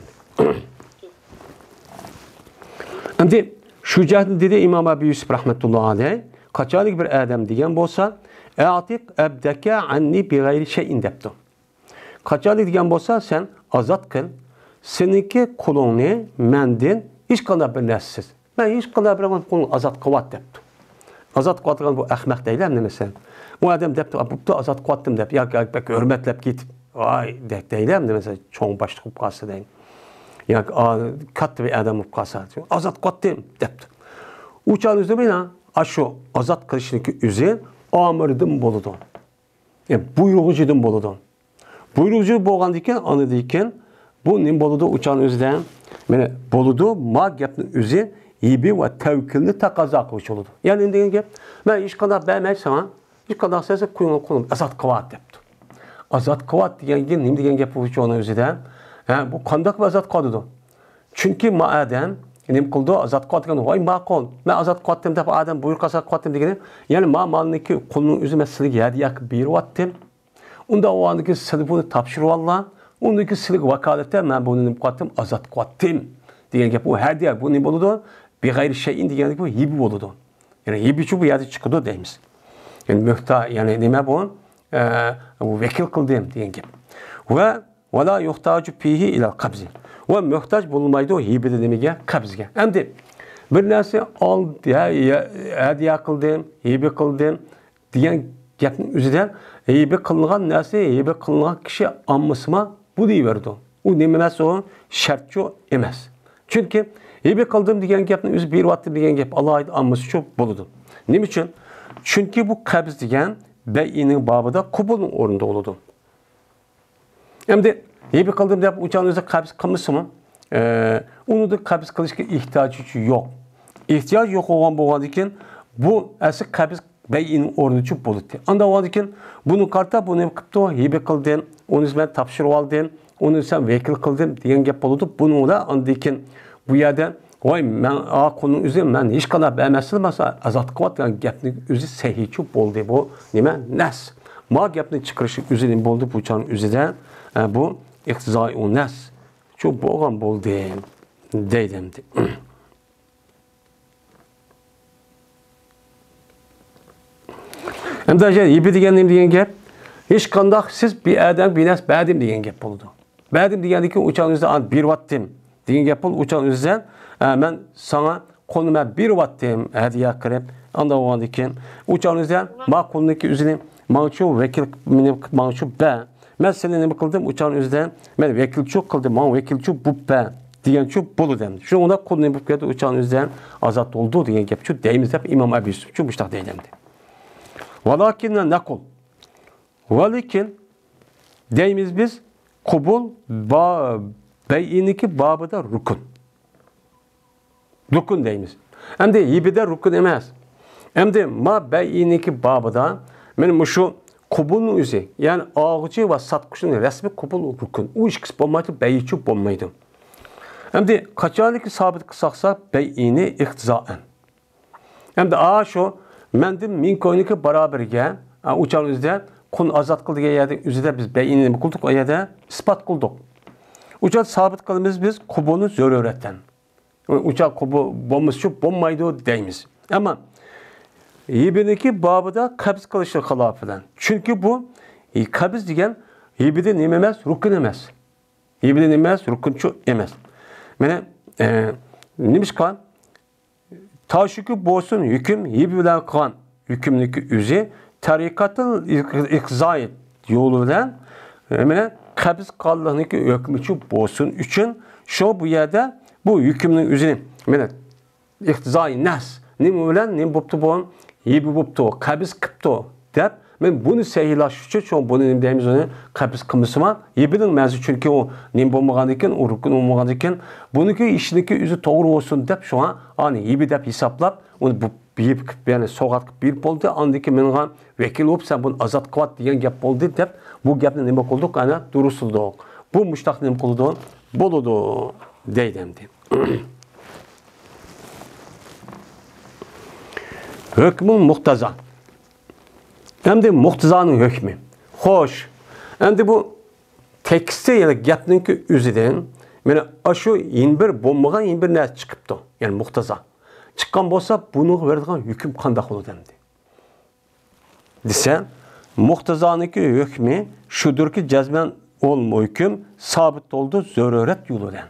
ئەمدى شۇ جەھەتتىن دېدى ئىمام ئەبۇ يۈسۈپ رەھمەتۇللا ئەلەيھ، قاچانلىك بىر ئادەم دېگەن بولسا، «ئەئتىق ئەبدەكە ئەننى بىغەيرى شەيئىن» دەپتۇ. قاچانلىك دېگەن بولسا، سەن ئازاد قىل سېنىڭكى قۇلۇڭنى مەندىن ھېچقانداق بىر نەرسىسىز. مەن ھېچقانداق بىر قۇلنى ئازاد قىلىۋەت دەپتۇ. ئازاد قىلىۋاتقان بۇ ئەخمەق دەيلى ئەمدى مەسىلەن. بۇ ئادەم دەپتۇ، «بوپتۇ، ئازاد قىلىۋەتتىم» دەپ، ياكى بەك ھۆرمەتلەپ كېتىپ، «ۋاي» دەپ دەيلى ئەمدى مەسىلەن، چوڭ باشلىق بولۇپ قالسا دەيلى. ياكى، ئا، كاتتا بىر ئادەم بولۇپ قالسا، «ئازاد قىلىۋەتتىم» دەپتۇ. ئۇ چاغدا ئۆزى بىلەن ئاشۇ ئازاد قىلىشنىڭكى ئۆزى ئامىردىن بولىدۇ. يەنى بۇيرۇغۇچىدىن بولىدۇ. بۇيرۇغۇچى بولغاندىكىن، ئاندىن كېيىن بۇ نېمە بولىدۇ؟ ئۇ چاغنىڭ ئۆزىدە، مانا، بولىدۇ، ما گەپنىڭ ئۆزى ھىبە ۋە تەۋەككۈلنى تەقەززا قىلغۇچى بولىدۇ. يەنى نېمە دېگەن گەپ؟ مەن ھېچقانداق بەرمەي ساڭا، ھېچقانداق سەنسە قۇلۇڭ، قۇلۇڭ ئازاد قىلىۋەت دەپتۇ. ئازاد قىلىۋەت دېگەن گەپ نېمە دېگەن گەپ بۇ چاغنىڭ ئۆزىدە؟ ھە، بۇ قانداق بىر ئازاد قىلىۋاتىدۇ؟ چۈنكى ما ئادەم نېمە قىلىدۇ؟ ئازاد قىلىۋاتىدىغان، «ۋاي ماقۇل، مەن ئازاد قىلىۋاتتىم» دەپ ئادەم بۇيرۇق ئازاد قىلىۋاتتىم دېگىنى، يەنى ما مالنىڭكى قۇلنىڭ ئۆزى مەن سىلىگە ھەدىيە قىلىپ بېرىۋاتتىم. ئۇنداق بولغاندىكىن سىلى بۇنى تاپشۇرۇۋاللا. ئۇندىن كېيىن سىلىگە ۋاكالىتەن مەن بۇنى نېمە قىلىۋاتتىم؟ ئازاد قىلىۋاتتىم دېگەن گەپ. بۇ ھەدىيە، بۇ نېمە بولىدۇ؟ بىغەيرى شەيئىن دېگەن گەپ بۇ ھىبە بولىدۇ. يەنى ھىبىچۇ بۇ يەردە چىقىدۇ دەيمىز. يەنى مۆھتا، يەنى نېمە بۇ؟ ئە، بۇ ۋەكىل قىلدىم دېگەن گەپ. ۋە ۋە لا يۇھتاجۇ فىھى ئىلەل قەبزى. ۋە مۆھتاج بولمايدۇ ھىبىدە نېمىگە؟ قەبزگە. ئەمدى بىر نەرسە ئال، ھە، ھە، ھەدىيە قىلدىم، ھىبە قىلدىم دېگەن گەپنىڭ ئۆزىدە ھىبە قىلىنغان نەرسە، ھىبە قىلىنغان كىشى ئالمىسىما بۇ دېيىۋېرىدۇ. ئۇ نېمە ئەمەس ئۇ؟ شەرتچۇ ئەمەس. چۈنكى ھىبە قىلدىم دېگەن گەپنىڭ ئۆزى بېرىۋاتتىم دېگەن گەپ ئالاھىدە ئالمىسىچۇ بولىدۇ. نېمە ئۈچۈن؟ چۈنكى بۇ قەبز دېگەن بەيئىنىڭ بابىدا قوبۇلنىڭ ئورنىدا بولىدۇ. ئەمدى ھىبە قىلدىم دەپ ئۇچانى ئۆزى قەبز قىلمىسىمۇ، ئۇنىڭدىن قەبز قىلىشقا ئېھتىياجى يوق. ئېھتىياج يوق بولغان بولغاندىكىن بۇ ئەسلى قەبز بەيئىنىڭ ئورنىچۇ بولىدۇ. ئانداق بولغاندىكىن بۇنى قارىتا بۇنى قىپتۇ، ھىبە قىلدىم، ئۇنى مەن تاپشۇرۇپ ئالدىم، ئۇنى سەن ۋەكىل قىلدىم دېگەن گەپ بولىدۇ. بۇنىڭدا ئاندىن كېيىن بۇ يەردە ۋاي، مەن ئا قۇلنىڭ ئۆزى، مەن ھېچقانداق بەرمەسلا ماسا ئازاد قىلىۋات دېگەن گەپنىڭ ئۆزى سەھىھچۇ بولدى. بۇ نېمە؟ نەس. ما گەپنى چىقىرىشنىڭ ئۆزى نېمە بولدى؟ بۇ چاغنىڭ ئۆزىدە، ئە، بۇ ئىقتىزائىي نەس شۇ بولغان بولدى دەيدۇ ئەمدى. ئەمدى ھىبە دېگەن نېمە دېگەن گەپ؟ ھېچقانداق سىز بىر ئادەمگە بىر نەرسە بەردىم دېگەن گەپ بولىدۇ. بەردىم دېگەندىن كېيىن ئۇ چاغنىڭ ئۆزىدە ئانا بېرىۋاتتىم دېگەن گەپ بولىدۇ. ئۇ چاغنىڭ ئۆزىدە، ئە، مەن ساڭا قۇلنى مەن بېرىۋاتتىم ھەدىيە قىلىپ. ئانداق بولغاندىن كېيىن ئۇ چاغنىڭ ئۆزىدە ما قۇلنىڭكى ئۆزىنى ماڭچۇ ۋەكىل، مېنى ماڭچۇ بەر. مەن سېنى نېمە قىلدىم؟ ئۇ چاغنىڭ ئۆزىدە مەن ۋەكىلچۇ قىلدىم، ماڭا ۋەكىلچۇ بوپ بەر دېگەنچۇ بولىدۇ ئەمدى. شۇنىڭدا قۇل نېمە بولۇپ كەتتى؟ ئۇ چاغنىڭ ئۆزىدە ئازاد بولدى دېگەن گەپچۇ دەيمىز دەپ ئىمام ئەبۇ يۈسۈپچۇ مۇشتاق دەيدۇ ئەمدى. ۋالاكىننا نەقۇل. ۋەلىكىن دەيمىز بىز، قوبۇل با-، بەيئىنىڭكى بابىدا رۇكۇن. رۇكۇن دەيمىز. ئەمدى ھىبىدە رۇكۇن ئەمەس. ئەمدى ما بەيئىنىڭكى بابىدا مانا مۇشۇ قوبۇلنىڭ ئۆزى، يەنى ئالغۇچى ۋە ساتقۇچىنىڭ رەسمىي قوبۇل رۇكۇن. ئۇ ئىككىسى بولمايدۇ، بەيئىچۇ بولمايدۇ. ئەمدى قاچانكى سابىت قىلساقسا بەيئىنى ئىقتىزائەن. ئەمدى ئا شۇ مەندىن مىڭ كوينىكى باراۋەرگە، ئا، ئۇ چاغنىڭ ئۆزىدە قۇلنى ئازاد قىل دېگەن يەردە ئۆزىدە بىز بەيئىنى نېمە قىلدۇق؟ ئۇ يەردە ئىسپات قىلدۇق. ئۇ چاغدا سابىت قىلىمىز بىز قوبۇلنى زۆرۈرەتەن. ئۇ چاغ قوبۇل بولمىسىچۇ بولمايدۇ دەيمىز. ئەمما ھىبىنىڭكى بابىدا قەبز قىلىشنىڭ خىلاپى بىلەن. چۈنكى بۇ قەبز دېگەن ھىبىدە نېمە ئەمەس؟ رۇكۇن ئەمەس. ھىبىدە نېمە ئەمەس؟ رۇكۇنچۇ ئەمەس. مانا، ئە، نېمىشقا؟ تاشۇكى بولسۇن ھۆكۈم ھىبە بىلەن قىلغان ھۆكۈمنىڭكى ئۆزى تەرىقەتىل ئىقزايىت يولى بىلەن، ئە، مانا قەبز قىلغانلىقنىڭكى ھۆكمىچۇ بولسۇن ئۈچۈن شۇ بۇ يەردە بۇ ھۆكۈمنىڭ ئۆزىنى، مانا ئىقتىزائىي نەس. نېمە بىلەن نېمە بوپتۇ بۇ؟ ھىبە بوپتۇ، قەبز قىپتۇ دەپ، مەن بۇنى سەھىھلاش ئۈچۈن، شۇڭا بۇنى نېمە دەيمىز، ئۇنى قەبز قىلمىسىما، ھىبىنىڭ مەنىسى، چۈنكى ئۇ نېمە بولمىغاندىكىن، ئۇ رۇكۇن بولمىغاندىكىن، بۇنىڭكى ئىشىنىڭكى ئۆزى توغرا بولسۇن دەپ، شۇڭا ئانى ھىبە دەپ ھېسابلاپ، ئۇنى بۇ ھىبە قىلىپ، يەنى سوۋغات قىلىپ بېرىپ بولدى، ئاندىن كېيىن مېنىڭغا ۋەكىل بولۇپ، سەن بۇنى ئازاد قىلىۋات دېگەن گەپ بولدى دەپ، بۇ گەپنى نېمە قىلدۇق؟ ئەنە دۇرۇسلىدۇق. بۇ مۇشتاق نېمە قىلىدۇ؟ بولىدۇ دەيدۇ ئەمدى. ھۆكمۇل مۇقتەزا. ئەمدى مۇقتەزانىڭ ھۆكمى. خوش. ئەمدى بۇ تېكىستى، يەنى گەپنىڭكى ئۆزىدىن مانا ئاشۇ يەنە بىر بولمىغان يەنە بىر نەرسە چىقىپتۇ. يەنى مۇقتەزا. چىققان بولسا بۇنىڭغا بېرىدىغان ھۆكۈم قانداق بولىدۇ ئەمدى؟ دېسە، مۇقتەزانىڭكى ھۆكمى شۇدۇركى جەزمەن ئۇل ھۆكۈم سابىت بولىدۇ زۆرۈرەت يولى بىلەن.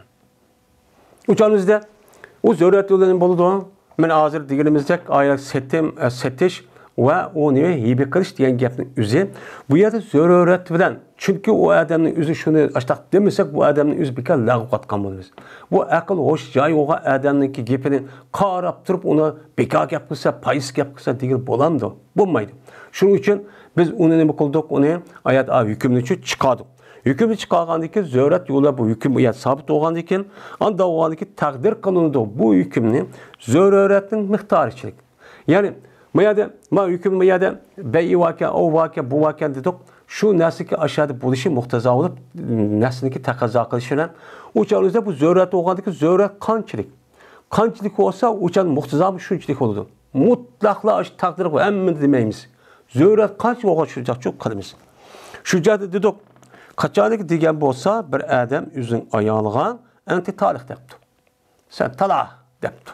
ئۇ چاغنىڭ ئۆزىدە ئۇ زۆرۈرەت يولى بىلەن بولىدۇ. مەن ھازىر دېگىنىمىزدەك ئايەت سېتىم، ئە، سېتىش ۋە ئۇنى ھىبە قىلىش دېگەن گەپنىڭ ئۆزى بۇ يەردە زۆرۈرەت بىلەن، چۈنكى ئۇ ئادەمنىڭ ئۆزى شۇنى ئاشتاق دېمىسەك، بۇ ئادەمنىڭ ئۆزى بىكار لەغۋ قاتقان بولىمىز. بۇ ئەقىل ھوش جايى بولغان ئادەمنىڭكى گېپىنى قاراپ تۇرۇپ ئۇنى بىكار گەپ قىلسا، پايدىسىز گەپ قىلسا دېگىلى بولامدۇ؟ بولمايدۇ. شۇنىڭ ئۈچۈن بىز ئۇنى نېمە قىلدۇق؟ ئۇنى ئايەت، ئا، ھۆكۈمنى چۈ-، چىقاردۇق. ھۆكۈمنى چىقارغاندىن كېيىن زۆرۈرەت يولى بۇ ھۆكۈم بۇ يەردە سابىت بولغاندىن كېيىن، ئاندىن بولغاندىن كېيىن تەقدىر قىلىنىدۇ. بۇ ھۆكۈمنى زۆرۈرەتنىڭ مىقدارىچىلىك. يەنى، ما يەردە، ما ھۆكۈم ما يەردە بەيئى باركەن، ئۇ باركەن، بۇ باركەن دېدۇق. شۇ نەرسىكى ئاشۇ يەردە بولۇشى مۇقتەزا بولۇپ، نەرسىنىڭكى تەقەززا قىلىشى بىلەن ئۇ چاغنىڭ ئۆزىدە بۇ زۆرۈرەت بولغاندىن كېيىن زۆرۈرەت قانچىلىك؟ قانچىلىك بولسا، ئۇ چاغدا مۇقتەزامۇ شۇنچىلىك بولىدۇ. مۇتلەقلا ئاشۇ تەقدىر ھەممىنى دېمەيمىز. زۆرۈرەت قانچە بولغان شۇنچە قىلىمىز. شۇ جەھەتتە دېدۇق، قاچانكى دېگەن بولسا، بىر ئادەم ئۆزىنىڭ ئايالىغا ئەنتى تالىق دەپتۇ. سەن تالاق دەپتۇ.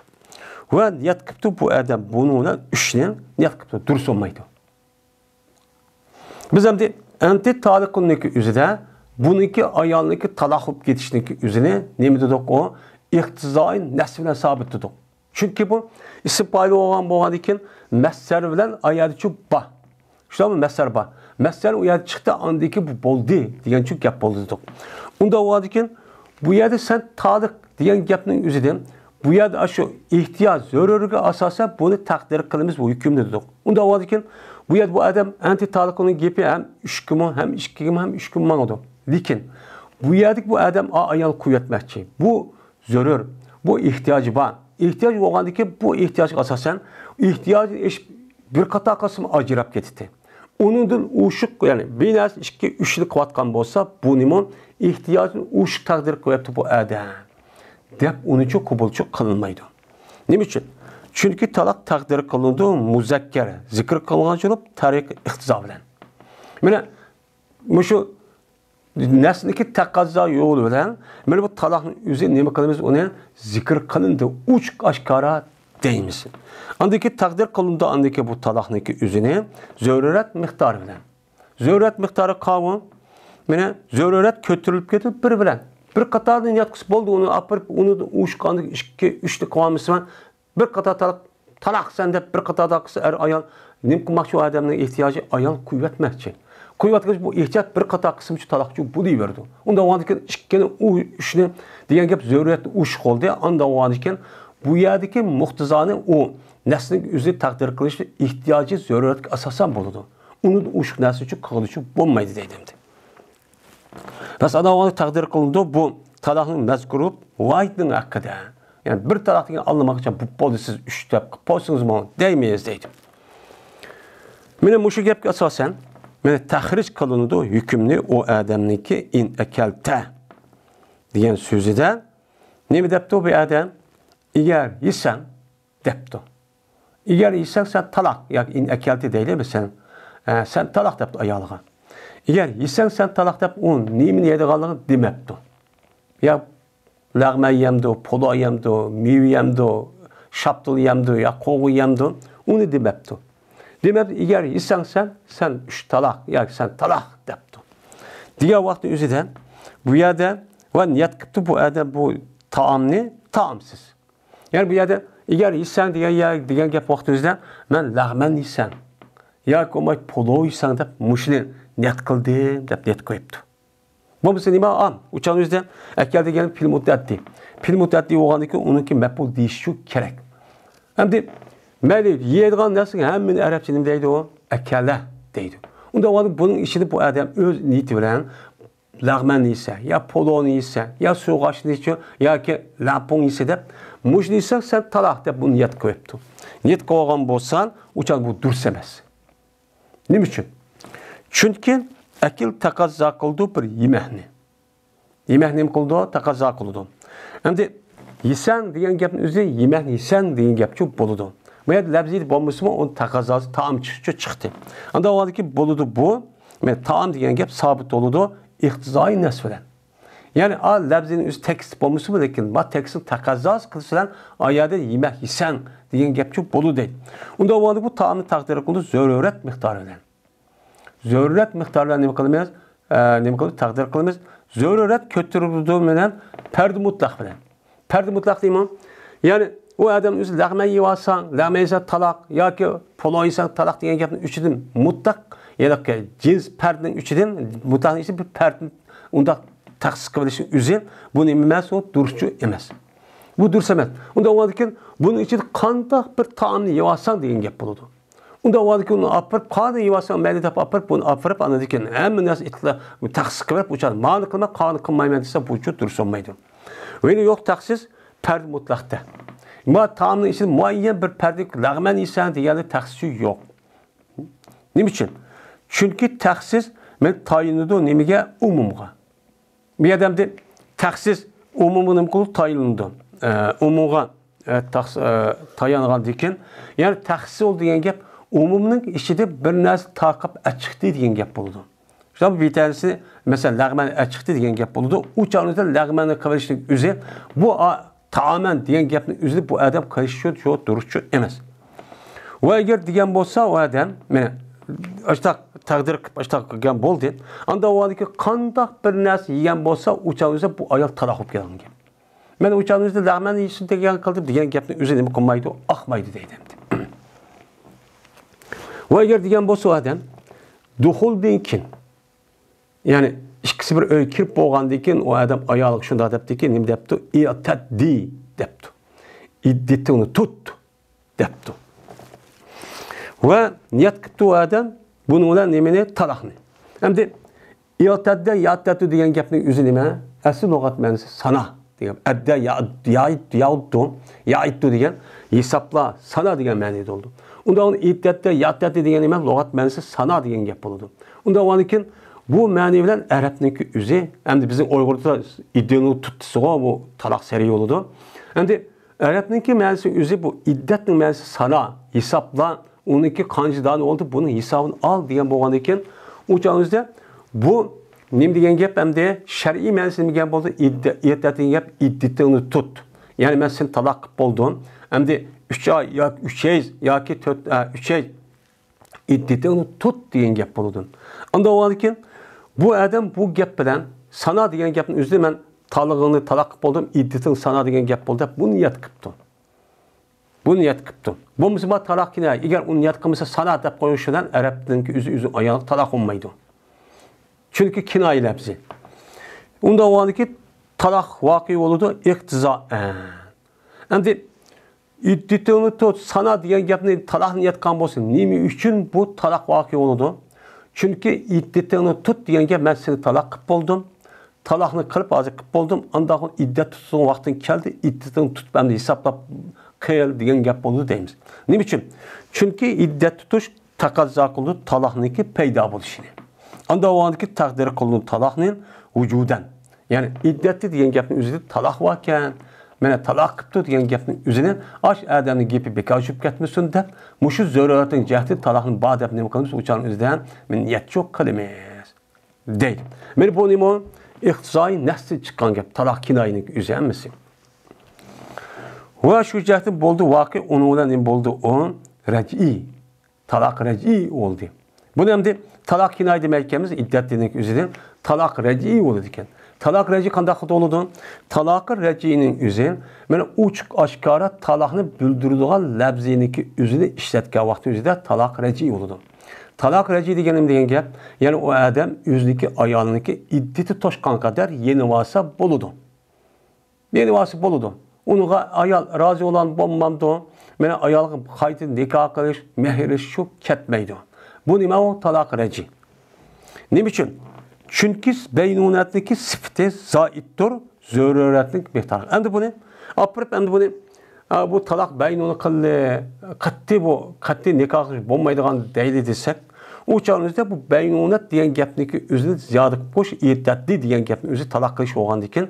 ۋە نىيەت قىپتۇ، بۇ ئادەم بۇنىڭ بىلەن ئۈچنى نىيەت قىپتۇ، دۇرۇس بولمايدۇ. بىز ئەمدى ئەنتى تالىقنىڭكى ئۆزىدە بۇنىڭكى ئايالنىڭكى تالاق بولۇپ كېتىشنىڭكى ئۆزىنى نېمە دېدۇق؟ ئۇ ئىقتىزائىي نەس بىلەن سابىت دېدۇق. چۈنكى بۇ ئىسىم پائىل بولغان، بولغاندىن كېيىن مەسدەر بىلەن ئايەتچۇ بار. شۇنداقمۇ؟ مەسدەر بار. مەسدەر ئۇ يەردە چىقتى، ئاندىن كېيىن بۇ بولدى دېگەن چۈ گەپ بولدى دېدۇق. ئۇنداق بولغاندىن كېيىن بۇ يەردە سەن تالىق دېگەن گەپنىڭ ئۆزىدىن بۇ يەردە ئاشۇ ئېھتىياج زۆرۈرگە ئاساسەن بۇنى تەقدىر قىلىمىز، بۇ ھۆكۈمنى دېدۇق. ئۇنداق بولغاندىن كېيىن بۇ يەردە بۇ ئادەم ئەنتى تالىقنىڭ گېپى ھەم ئۈچ كۈنمۇ، ھەم ئىككى كۈنمۇ، ھەم ئۈچ كۈن ماڭىدۇ. لېكىن بۇ يەردىكى بۇ ئادەم ئا-، ئايال قويۇۋەتمەكچى. بۇ زۆرۈر. بۇ ئېھتىياجى بار. ئېھتىياج بولغاندىكىن بۇ ئېھتىياجغا ئاساسەن ئېھتىياجنى ئېشىپ بىر قاتار قىسمى ئاجراپ كېتىتتى. ئۇنىڭدىن ئوشۇق، يەنى بىر نەرسە ئىككى، ئۈچنى قىلىۋاتقان بولسا، بۇنىمۇ ئېھتىياجدىن ئوشۇق تەقدىر قىلىۋەپتۇ بۇ ئادەم دەپ ئۇنىچۇ قوبۇلچۇ قىلىنمايدۇ. نېمە ئۈچۈن؟ چۈنكى تالاق تەقدىر قىلىنىدۇ مۇزەككەر، زىكىر قىلىنغان بولۇپ، تەرىقى ئىقتىزا بىلەن. مانا مۇشۇ نەسنىكى تەقەززا يولى بىلەن مانا بۇ تالاقنىڭ ئۆزى نېمە قىلىمىز؟ ئۇنى زىكىر قىلىندى، ئوچۇق ئاشكارا دەيمىز. ئاندىن كېيىن تەقدىر قىلىندى، ئاندىن كېيىن بۇ تالاقنىڭكى ئۆزىنى زۆرۈرەت مىقدارى بىلەن. زۆرۈرەت مىقدارى قاۋۇ، مانا زۆرۈرەت كۆتۈرۈلۈپ كېتىپ بىر بىلەن. بىر قاتاردا نىيەت قىلسا بولدى، ئۇنى ئاپىرىپ، ئۇنى ئوشۇق ئاندىن ئىككى، ئۈچنى قىلالمىسىمەن. بىر قاتار تالاق، تالاق سەن دەپ بىر قاتار تالاق قىلسا ئەر ئايال نېمە قىلماقچى؟ ئۇ ئادەمنىڭ ئېھتىياجى ئايال قويۇۋەتمەكچى. قويۇۋەتكەچ بۇ ئېھتىياج بىر قاتار قىسىمچە تالاقچى بولۇۋېرىدۇ. ئۇنداق بولغاندىكىن ئىككىنى ئۇ ئۈچنى دېگەن گەپ زۆرۈرىيەتتە ئوشۇق بولدى. ئانداق بولغاندىكىن بۇ يەردىكى مۇقتىزانى ئۇ نەسنىڭ ئۆزى تەقدىر قىلىش ئېھتىياجى زۆرۈرىيەتكە ئاساسەن بولىدۇ. ئۇنىڭدىن ئوشۇق نەرسە ئۈچۈن قىلغىلىچۇ بولمايدۇ دەيدۇ ئەمدى. راست، ئاندىن تەقدىر قىلىنىدۇ بۇ تالاقنىڭ مەزكۇرۇ ۋاھىدنىڭ ھەققىدە. يەنى بىر تالاق دېگەن ئاللىماقچە بولۇپ بولدى، سىز ئۈچ دەپ قىلىپ قويسىڭىزمۇ دەيمىز دەيدۇ. مانا مۇشۇ گەپكە ئاساسەن، مانا تەخرىج قىلىنىدۇ ھۆكۈمنى ئۇ ئادەمنىڭكى ئىن ئەكەلتە دېگەن سۆزىدە. نېمە دەپتۇ بۇ ئادەم؟ ئېگەر يېسەڭ دەپتۇ. ئېگەر يېسەڭ سەن تالاق، ياكى ئىن ئەكەلتى دەيلى، مەسىلەن، ئە، سەن تالاق دەپتۇ ئايالىغا. ئېگەر يېسەڭ سەن تالاق دەپ ئۇ نېمىنى يەيدىغانلىقىنى دېمەپتۇ. يا لەغمەن يەمدۇ، پولۇ يەمدۇ، مېۋە يەمدۇ، شاپتۇل يەمدۇ، يا قوغۇن يەمدۇ، ئۇنى دېمەپتۇ. دېمەپتۇ، ئېگەر يېسەڭ سەن، سەن ئۈچ تالاق، ياكى سەن تالاق دەپتۇ. دېگەن ۋاقىتنىڭ ئۆزىدە بۇ يەردە ۋە نىيەت قىپتۇ بۇ ئادەم بۇ تائامنى تائامسىز. يەنى بۇ يەردە ئېگەر يېسەڭ دېگەن يە-، دېگەن گەپ ۋاقتىمىزدا مەن لەغمەن يېسەم ياكى بولماي پولۇ يېسەڭ دەپ مۇشۇنى نىيەت قىلدىم دەپ نىيەت قويۇپتۇ. بولمىسا نېمە ئام؟ ئۇچان ئۆزىدە ئەكەل دېگەن پېئىل مۇتەئەددى. پېئىل مۇتەئەددى بولغاندىن كېيىن ئۇنىڭكى مەپئۇل دېيىشى كېرەك. ئەمدى مەيلى، يەيدىغان نەرسىگە ھەممىنى ئەرەبچە نېمە دەيدۇ؟ ئەكەلە دەيدۇ. ئۇنداق بولغاندا بۇنىڭ ئىچىدە بۇ ئادەم ئۆز نىيىتى بىلەن لەغمەن يېسە، يا پولۇنى يېسە، يا سۇغاچنى يېسە، ياكى لەپۇڭ يېسە دەپ، مۇشۇنى يېسەڭ سەن تالاق دەپ بۇنى نىيەت قىلىپتۇ. نىيەت قىلغان بولساڭ، ئۇچان بۇ دۇرۇس ئەمەس. نېمە ئۈچۈن؟ چۈنكى ئەكىل تەقەززا قىلىدۇ بىر يېمەكنى. يېمەك نېمە قىلىدۇ؟ تەقەززا قىلىدۇ. ئەمدى يېسەڭ دېگەن گەپنىڭ ئۆزى يېمەك يېسەڭ دېگەن گەپچۇ بولىدۇ. بۇ يەردە لەپزىي بولمىسىمۇ، ئۇنىڭ تەقەززاسى تائامچۇ چىقتى. ئانداق بولغاندىكىن بولىدۇ بۇ. مانا تائام دېگەن گەپ سابىت بولىدۇ ئىقتىزائىي نەس بىلەن. يەنى ئا لەپزىنىڭ ئۆزى تېكىست بولمىسىمۇ، لېكىن ما تېكىستنىڭ تەقەززاسى قىلىش بىلەن ئا يەردە يېمەك يېسەڭ دېگەن گەپچۇ بولىدۇ دەيدۇ. ئۇنداق بولغاندا بۇ تائامنى تەقدىر قىلىدۇ زۆرۈرەت مىقدارى بىلەن. زۆرۈرەت مىقدارى بىلەن نېمە قىلىمىز؟ ئە، نېمە قىلىمىز؟ تەقدىر قىلىمىز. زۆرۈرەت كۆتۈرۈلىدۇ بىلەن پەردى مۇتلەق بىلەن. پەردى مۇتلەق دەيمۇ؟ يەنى ئۇ ئادەم ئۆزى لەغمەن يېۋالساڭ، لەغمەن يېسەڭ تالاق ياكى پولۇ يېسەڭ تالاق دېگەن گەپنىڭ ئىچىدىن مۇتلەق، يەنى جىنس پەردىنىڭ ئىچىدىن مۇتلەقنىڭ ئىچىدە بىر پەردىنى ئۇنداق تەخسىس قىلىۋېلىشنىڭ ئۆزى، بۇ نېمە ئەمەس؟ ئۇ دۇرۇسچۇ ئەمەس. بۇ دۇرۇس ئەمەس. ئۇنداق بولغاندىكىن بۇنىڭ ئىچىدە قانداق بىر تائامنى يېۋالساڭ دېگەن گەپ بولىدۇ. ئۇنداق بولغاندىكىن ئۇنى ئاپىرىپ، قانى يېۋالساڭ مەيلى دەپ ئاپىرىپ، بۇنى ئاپىرىپ، ئاندىن كېيىن ھەممە نەرسە ئېيتىلىپ، تەخسىس قىلىپ، ئۇچان مانى قىلما، قانى قىلمايمەن دېسە، بۇچۇ دۇرۇس بولمايدۇ. ۋەينى يوق تەخسىس پەردى مۇتلەقتە. ما تائامنىڭ ئىچىدە مۇئەييەن بىر پەردە لەغمەن يېسەڭ دېگەنلىك تەخسىسى يوق. نېمە ئۈچۈن؟ چۈنكى تەخسىس مەن تايىنىدۇ نېمىگە؟ ئومۇمغا. بۇ يەردە ئەمدى تەخسىس ئومۇمغا نېمە قىلىدۇ؟ تايىنىدۇ. ئە، ئومۇمغا، ئە، تەخس-، ئە، تايانغاندىن كېيىن، يەنى تەخسىس دېگەن گەپ ئومۇمنىڭ ئىچىدە بىر نەرسە تارقاپ ئەچىقتى دېگەن گەپ بولىدۇ. شۇنداق بىر تەنىسى، مەسىلەن، لەغمەن ئەچىقتى دېگەن گەپ بولىدۇ. ئۇ چاغدا لەغمەننى قىلىۋېلىشنىڭ ئۆزى بۇ، ئا، تائامەن دېگەن گەپنى ئۆزىنى بۇ ئادەم قىلىشى شۇ، شۇ دۇرۇسچۇ ئەمەس. ۋە ئەگەر دېگەن بولسا، ئۇ ئادەم، مانا، ئاشتاق تەقدىر قىلىپ، ئاشتاق قىلغان بولدى. ئاندىن ئۇ ئادەمگە قانداق بىر نەرسە يېگەن بولسا، ئۇ چاغ ئۆزى بۇ ئايال تالاق بولۇپ كەلگەن گەپ. مەن ئۇ چاغنىڭ ئۆزىدە لەغمەن يېسۇن دېگەن قىلدىم دېگەن گەپنى ئۆزى نېمە قىلمايدۇ؟ ئاقمايدۇ دەيدۇ ئەمدى. ۋە ئەگەر دېگەن بولسا ئۇ ئادەم دۇخۇلدىن كېيىن، يەنى ئىككىسى بىر ئۆيگە كىرىپ بولغاندىن كېيىن ئۇ ئادەم ئايالىغا شۇنداق دەپتىكى، نېمە دەپتۇ؟ ئىئتەددى دەپتۇ. ئىددىتىڭنى تۇت دەپتۇ. ۋە نىيەت قىپتۇ ئۇ ئادەم بۇنىڭ بىلەن نېمىنى؟ تالاقنى. ئەمدى ئىئتەددە يەئتەددۇ دېگەن گەپنىڭ ئۆزى نېمە؟ ئەسلى لۇغەت مەنىسى سانا دېگەن. ئەددە يا-، يا-، يەئۇددۇ، يەئىددۇ دېگەن ھېسابلا، سانا دېگەن مەنىدە بولىدۇ. ئۇنداق ئىئتەددە يەئتەددە دېگەن نېمە؟ لۇغەت مەنىسى سانا دېگەن گەپ بولىدۇ. ئۇنداق بولغاندىكىن بۇ مەنى بىلەن ئەرەبنىڭكى ئۆزى، ئەمدى بىزنىڭ ئۇيغۇردا ئىددىتىڭنى تۇت دېسىغۇ، بۇ تالاق سەرى بولىدۇ. ئەمدى ئەرەبنىڭكى مەنىسى ئۆزى بۇ ئىددەتنىڭ مەنىسى سانا، ھېسابلا، ئۇنىڭكى قانچە دانە بولدى، بۇنىڭ ھېسابىنى ئال دېگەن بولغاندىكىن، ئۇ چاغنىڭ ئۆزىدە بۇ نېمە دېگەن گەپ ئەمدى؟ شەرئىي مەنىسى نېمە دېگەن بولدى؟ ئىددە-، ئىئتەددە دېگەن گەپ ئىددىتىڭنى تۇت. يەنى مەن سېنى تالاق قىلىپ بولدۇم. ئەمدى ئۈچ ئاي ياكى ئۈچ ئاي ياكى تۆت، ئە، ئۈچ ئاي ئىددىتىڭنى تۇت دېگەن گەپ بولىدۇ. ئانداق بولغاندىكىن بۇ ئادەم بۇ گەپ بىلەن سانا دېگەن گەپنى ئۆزىدە مەن تالىقىڭنى تالاق قىلىپ بولدۇم، ئىددىتىڭ سانا دېگەن گەپ بولدى دەپ بۇ نىيەت قىپتۇ. بۇ نىيەت قىپتۇ. بولمىسا ما تالاق كىنايە. ئەگەر ئۇ نىيەت قىلمىسا سانا دەپ قويۇش بىلەن ئەرەبنىڭكى ئۆزى ئۆزىنىڭ ئايالىغا تالاق بولمايدۇ. چۈنكى كىنايە لەپزى. ئۇنداق بولغاندىكى تالاق ۋاقىئ بولىدۇ ئىقتىزائەن. ئەمدى ئىددىتىڭنى تۇت، سانا دېگەن گەپنى تالاقنى ئېيتقان بولسا، نېمە ئۈچۈن بۇ تالاق ۋاقىئ بولىدۇ؟ چۈنكى ئىددىتىڭنى تۇت دېگەن گەپ، مەن سېنى تالاق قىلىپ بولدۇم. تالاقنى قىلىپ ھازىر قىلىپ بولدۇم. ئانداق ئىددەت تۇتىدىغان ۋاقتىڭ كەلدى، ئىددىتىڭنى تۇتۇپ ئەمدى ھېسابلاپ قىل دېگەن گەپ بولىدۇ دەيمىز. نېمە ئۈچۈن؟ چۈنكى ئىددەت تۇتۇش تەقەززا قىلىدۇ تالاقنىڭكى پەيدا بولۇشىنى. ئانداق بولغاندىكى تەقدىر قىلىنىدۇ تالاقنى ۋۇجۇدەن. يەنى ئىددەتتە دېگەن گەپنىڭ ئۆزىدە تالاق باركەن، مانا تالاق قىپتۇ دېگەن گەپنىڭ ئۆزىنى ئاش ئادەمنىڭ گېپى بىكار چۈشۈپ كەتمىسۇن دەپ، مۇشۇ زۆرۈرەتنىڭ جەھەتىدىن تالاقنى بار دەپ نېمە قىلىمىز؟ ئۇ چاغنىڭ ئۆزىدە مانا نىيەت چوق قىلىمىز دەيدۇ. مانا بۇ نېمە؟ ئىقتىزائىي نەستىن چىققان گەپ، تالاق كىنايىنىڭ ئۆزى ھەممىسى. ۋە شۇ جەھەتتىن بولدى ۋاقىئ، ئۇنىڭ بىلەن نېمە بولدى؟ ئۇ رەجئىي. تالاق رەجئىي بولدى. بۇنى ئەمدى تالاق كىنايە دېمەيدىكەنمىز، ئىددەتنىڭ ئۆزىدىن تالاق رەجئىي بولىدىكەن. تالاق رەجئىي قانداق بولىدۇ؟ تالاق رەجئىينىڭ ئۆزى، مانا ئوچۇق ئاشكارا تالاقنى بىلدۈرىدىغان لەپزىنىڭكى ئۆزىنى ئىشلەتكەن ۋاقتى ئۆزىدە تالاق رەجئىي بولىدۇ. تالاق رەجئىي دېگەن نېمە دېگەن گەپ؟ يەنى ئۇ ئادەم ئۆزىنىڭكى ئايالىنىڭكى ئىددىتى توشقان قەدەر يېنىۋالسا بولىدۇ. يېنىۋالسا بولىدۇ. ئۇنىڭغا ئايال رازى بولغان بولمامدۇ؟ مانا ئايالغا قايتا نىكاھ قىلىش، مېھىرلىشىش شۇ كەتمەيدۇ. بۇ نېمە ئۇ؟ تالاق رەجئىي. نېمە ئۈچۈن؟ چۈنكى بەينۇنەتنىڭكى سۈپىتى زائىدتۇر، زۆرۈرەتنىڭ مىقدارى. ئەمدى بۇنى ئاپىرىپ، ئەمدى بۇنى، ئا، بۇ تالاق بەينۇنە قىلدى، قەتئىي بۇ، قەتئىي نىكاھ قىلىش بولمايدىغان دەيلى دېسەك، ئۇ چاغنىڭ ئۆزىدە بۇ بەينۇنەت دېگەن گەپنىڭكى ئۆزىنى زىيادە قىلىپ قويۇش، ئىئتەددى دېگەن گەپنىڭ ئۆزى تالاق قىلىش بولغاندىكىن،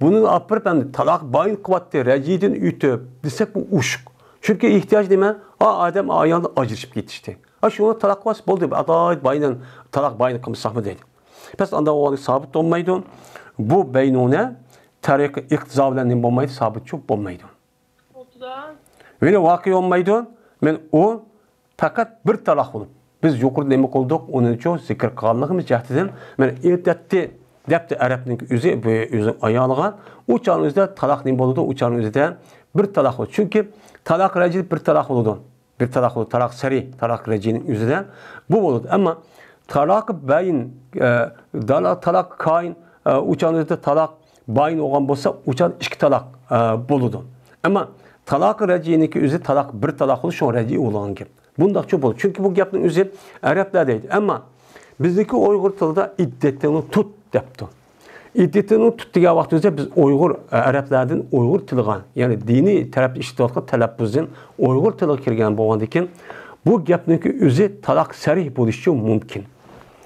بۇنى ئاپىرىپ ئەمدى تالاق بايىن قىلىۋاتتى، رەجئىيدىن ئۆتۈپ دېسەك، بۇ ئوشۇق. چۈنكى ئېھتىياج نېمە؟ ئا، ئادەم ئايالدىن ئاجرىشىپ كېتىشتى. ئا، شۇڭا تالاق قىلىۋاتسا بولدى، ئاتايىت بايىنىن، تالاق بايىنى قىلمىساقمۇ دەيدۇ. بەس ئانداق بولغاندا سابىت بولمايدۇ. بۇ بەينۇنە تەرىقى ئىقتىزا بىلەن نېمە بولمايدۇ؟ سابىتچۇ بولمايدۇ. ئوتتۇرا. ۋېلى ۋاقىئ بولمايدۇ. مەن ئۇ پەقەت بىر تالاق بولۇپ، بىز يۇقىرىدا نېمە قىلدۇق؟ ئۇنىچۇ زىكىر قىلغانلىقىمىز جەھەتتىن، مەن ئىئتەددى دەپتۇ ئەرەبنىڭ ئۆزى، بۇ ئۆزىنىڭ ئايالىغا. ئۇ چاغنىڭ ئۆزىدە تالاق نېمە بولىدۇ؟ ئۇ چاغنىڭ ئۆزىدە بىر تالاق بولىدۇ. چۈنكى تالاق رەجئىي بىر تالاق بولىدۇ. بىر تالاق بولىدۇ، تالاق سەرىي، تالاق رەجئىينىڭ ئۆزىدە بۇ بولىدۇ. ئەمما تالاق بايىن، ئە، دالا-، تالاق كايىن، ئە، ئۇ چاغنىڭ ئۆزىدە تالاق بايىن بولغان بولسا، ئۇ چاغدا ئىككى تالاق، ئە، بولىدۇ. ئەمما تالاق رەجئىينىڭكى ئۆزى تالاق بىر تالاق بولىدۇ، شۇڭا رەجئىي بولغان گەپ. بۇنداقچە بولىدۇ. چۈنكى بۇ گەپنىڭ ئۆزى ئەرەبلەر دەيدۇ. ئەمما بىزنىڭكى ئۇيغۇر تىلىدا ئىددىتىڭنى تۇت دەپتۇ. ئىددىتىڭنى تۇت دېگەن ۋاقتىمىزدا بىز ئۇيغۇر، ئەرەبلەردىن ئۇيغۇر تىلىغا، يەنى دىنىي تەرەپتە ئىشلىتىلىۋاتقان تەلەپپۇزدىن ئۇيغۇر تىلىغا كىرگەن بولغاندىكىن، بۇ گەپنىڭكى ئۆزى تالاق سەرىھ بولۇشى مۇمكىن.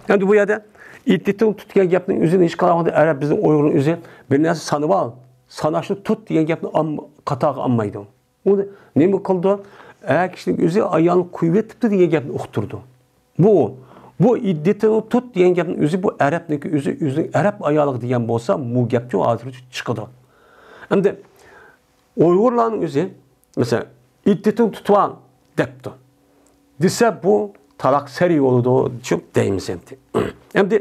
ئەمدى بۇ يەردە ئىددىتىڭنى تۇت دېگەن گەپنىڭ ئۆزىنى ھېچقانداق ۋاقىتتا ئەرەب بىزنىڭ ئۇيغۇرنىڭ ئۆزى بىر نەرسە سانىۋال، ساناشنى تۇت دېگەن گەپنى ئام-، قاتارغا ئالمايدۇ. ئۇ نېمە قىلىدۇ؟ ئەر كىشىنىڭ ئۆزى ئايالنى قويۇۋېتىپتۇ دېگەن گەپنى ئۇقتۇرىدۇ. بۇ، بۇ ئىددىتىنى تۇت دېگەن گەپنىڭ ئۆزى بۇ ئەرەبنىڭكى ئۆزى، ئۆزىنىڭ ئەرەب ئايالىغا دېگەن بولسا، بۇ گەپچۇ ھازىرچە چىقىدۇ. ئەمدى ئۇيغۇرلارنىڭ ئۆزى، مەسىلەن، ئىددىتىنى تۇتۇۋال دەپتۇ. دېسە، بۇ تالاق سەرىي بولىدۇ، شۇ دەيمىز ئەمدى. ئەمدى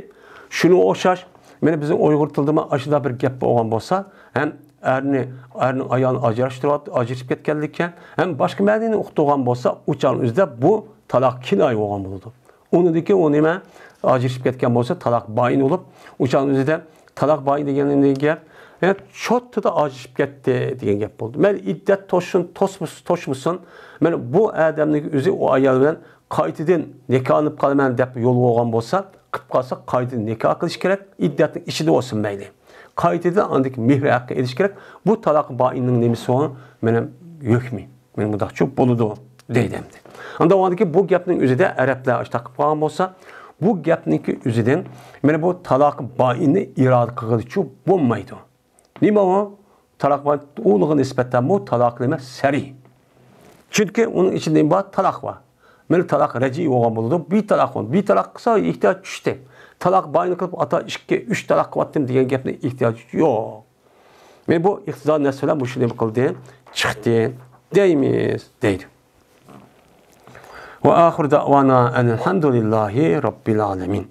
شۇنىڭغا ئوخشاش، مانا بىزنىڭ ئۇيغۇر تىلىدىمۇ ئاشۇنداق بىر گەپ بولغان بولسا، ھەم ئەرنى، ئەرنىڭ ئايالىنى ئاجراشتۇرۇۋات-، ئاجرىشىپ كەتكەنلىككە ھەم باشقا مەنىنى ئۇقتۇرغان بولسا، ئۇ چاغنىڭ ئۆزىدە بۇ تالاق كىنايە بولغان بولىدۇ. ئۇنىڭدىن كېيىن ئۇ نېمە؟ ئاجرىشىپ كەتكەن بولسا، تالاق بائىن بولۇپ، ئۇ چاغنىڭ ئۆزىدە تالاق بائىن دېگەن نېمە گەپ؟ يەنى چوتتىدا ئاجرىشىپ كەتتى دېگەن گەپ بولدى. مەيلى ئىددەت توشسۇن، توشمىس-، توشمىسۇن، مەيلى بۇ ئادەمنىڭ ئۆزى ئۇ ئايال بىلەن قايتىدىن نىكاھلىنىپ قالىمەن دەپ يول بولغان بولسا، قىلىپ قالسا قايتىدىن نىكاھ قىلىش كېرەك، ئىددەتنىڭ ئىچىدە بولسۇن مەيلى. قايتىدىن ئاندىن كېيىن مېھرى ھەققى ئېلىش كېرەك. بۇ تالاق بائىننىڭ نېمىسى ئۇ؟ مېنىڭ ھۆكمى. مېنىڭ مۇنداقچۇ بولىدۇ دەيدۇ ئەمدى. ئاندا ئاندىن كېيىن بۇ گەپنىڭ ئۆزىدە ئەرەبلەر ئاشتاق قىلىپ قالغان بولسا، بۇ گەپنىڭكى ئۆزىدىن مانا بۇ تالاق بائىننى ئىرادە قىلغىلىچۇ بولمايدۇ. نېمە ئۇ؟ تالاق بائىن ئۇلىغا نىسبەتەن بۇ تالاق نېمە؟ سەرىي. چۈنكى ئۇنىڭ ئىچىدە نېمە بار؟ تالاق بار. مانا تالاق رەجئىي بولغان بولىدۇ. بىر تالاق بولىدۇ. بىر تالاق قىلسا ئېھتىياج چۈشتى. تالاق بائىن قىلىپ ئاتا ئىككى، ئۈچ تالاق قىلىۋەتتىم دېگەن گەپنىڭ ئېھتىياجى يوق. مانا بۇ ئىقتىزا نەس بىلەن مۇشۇ نېمە قىلدى؟ چىقتى دەيمىز دەيدۇ. وآخر دعوانا أن الحمد لله رب العالمين.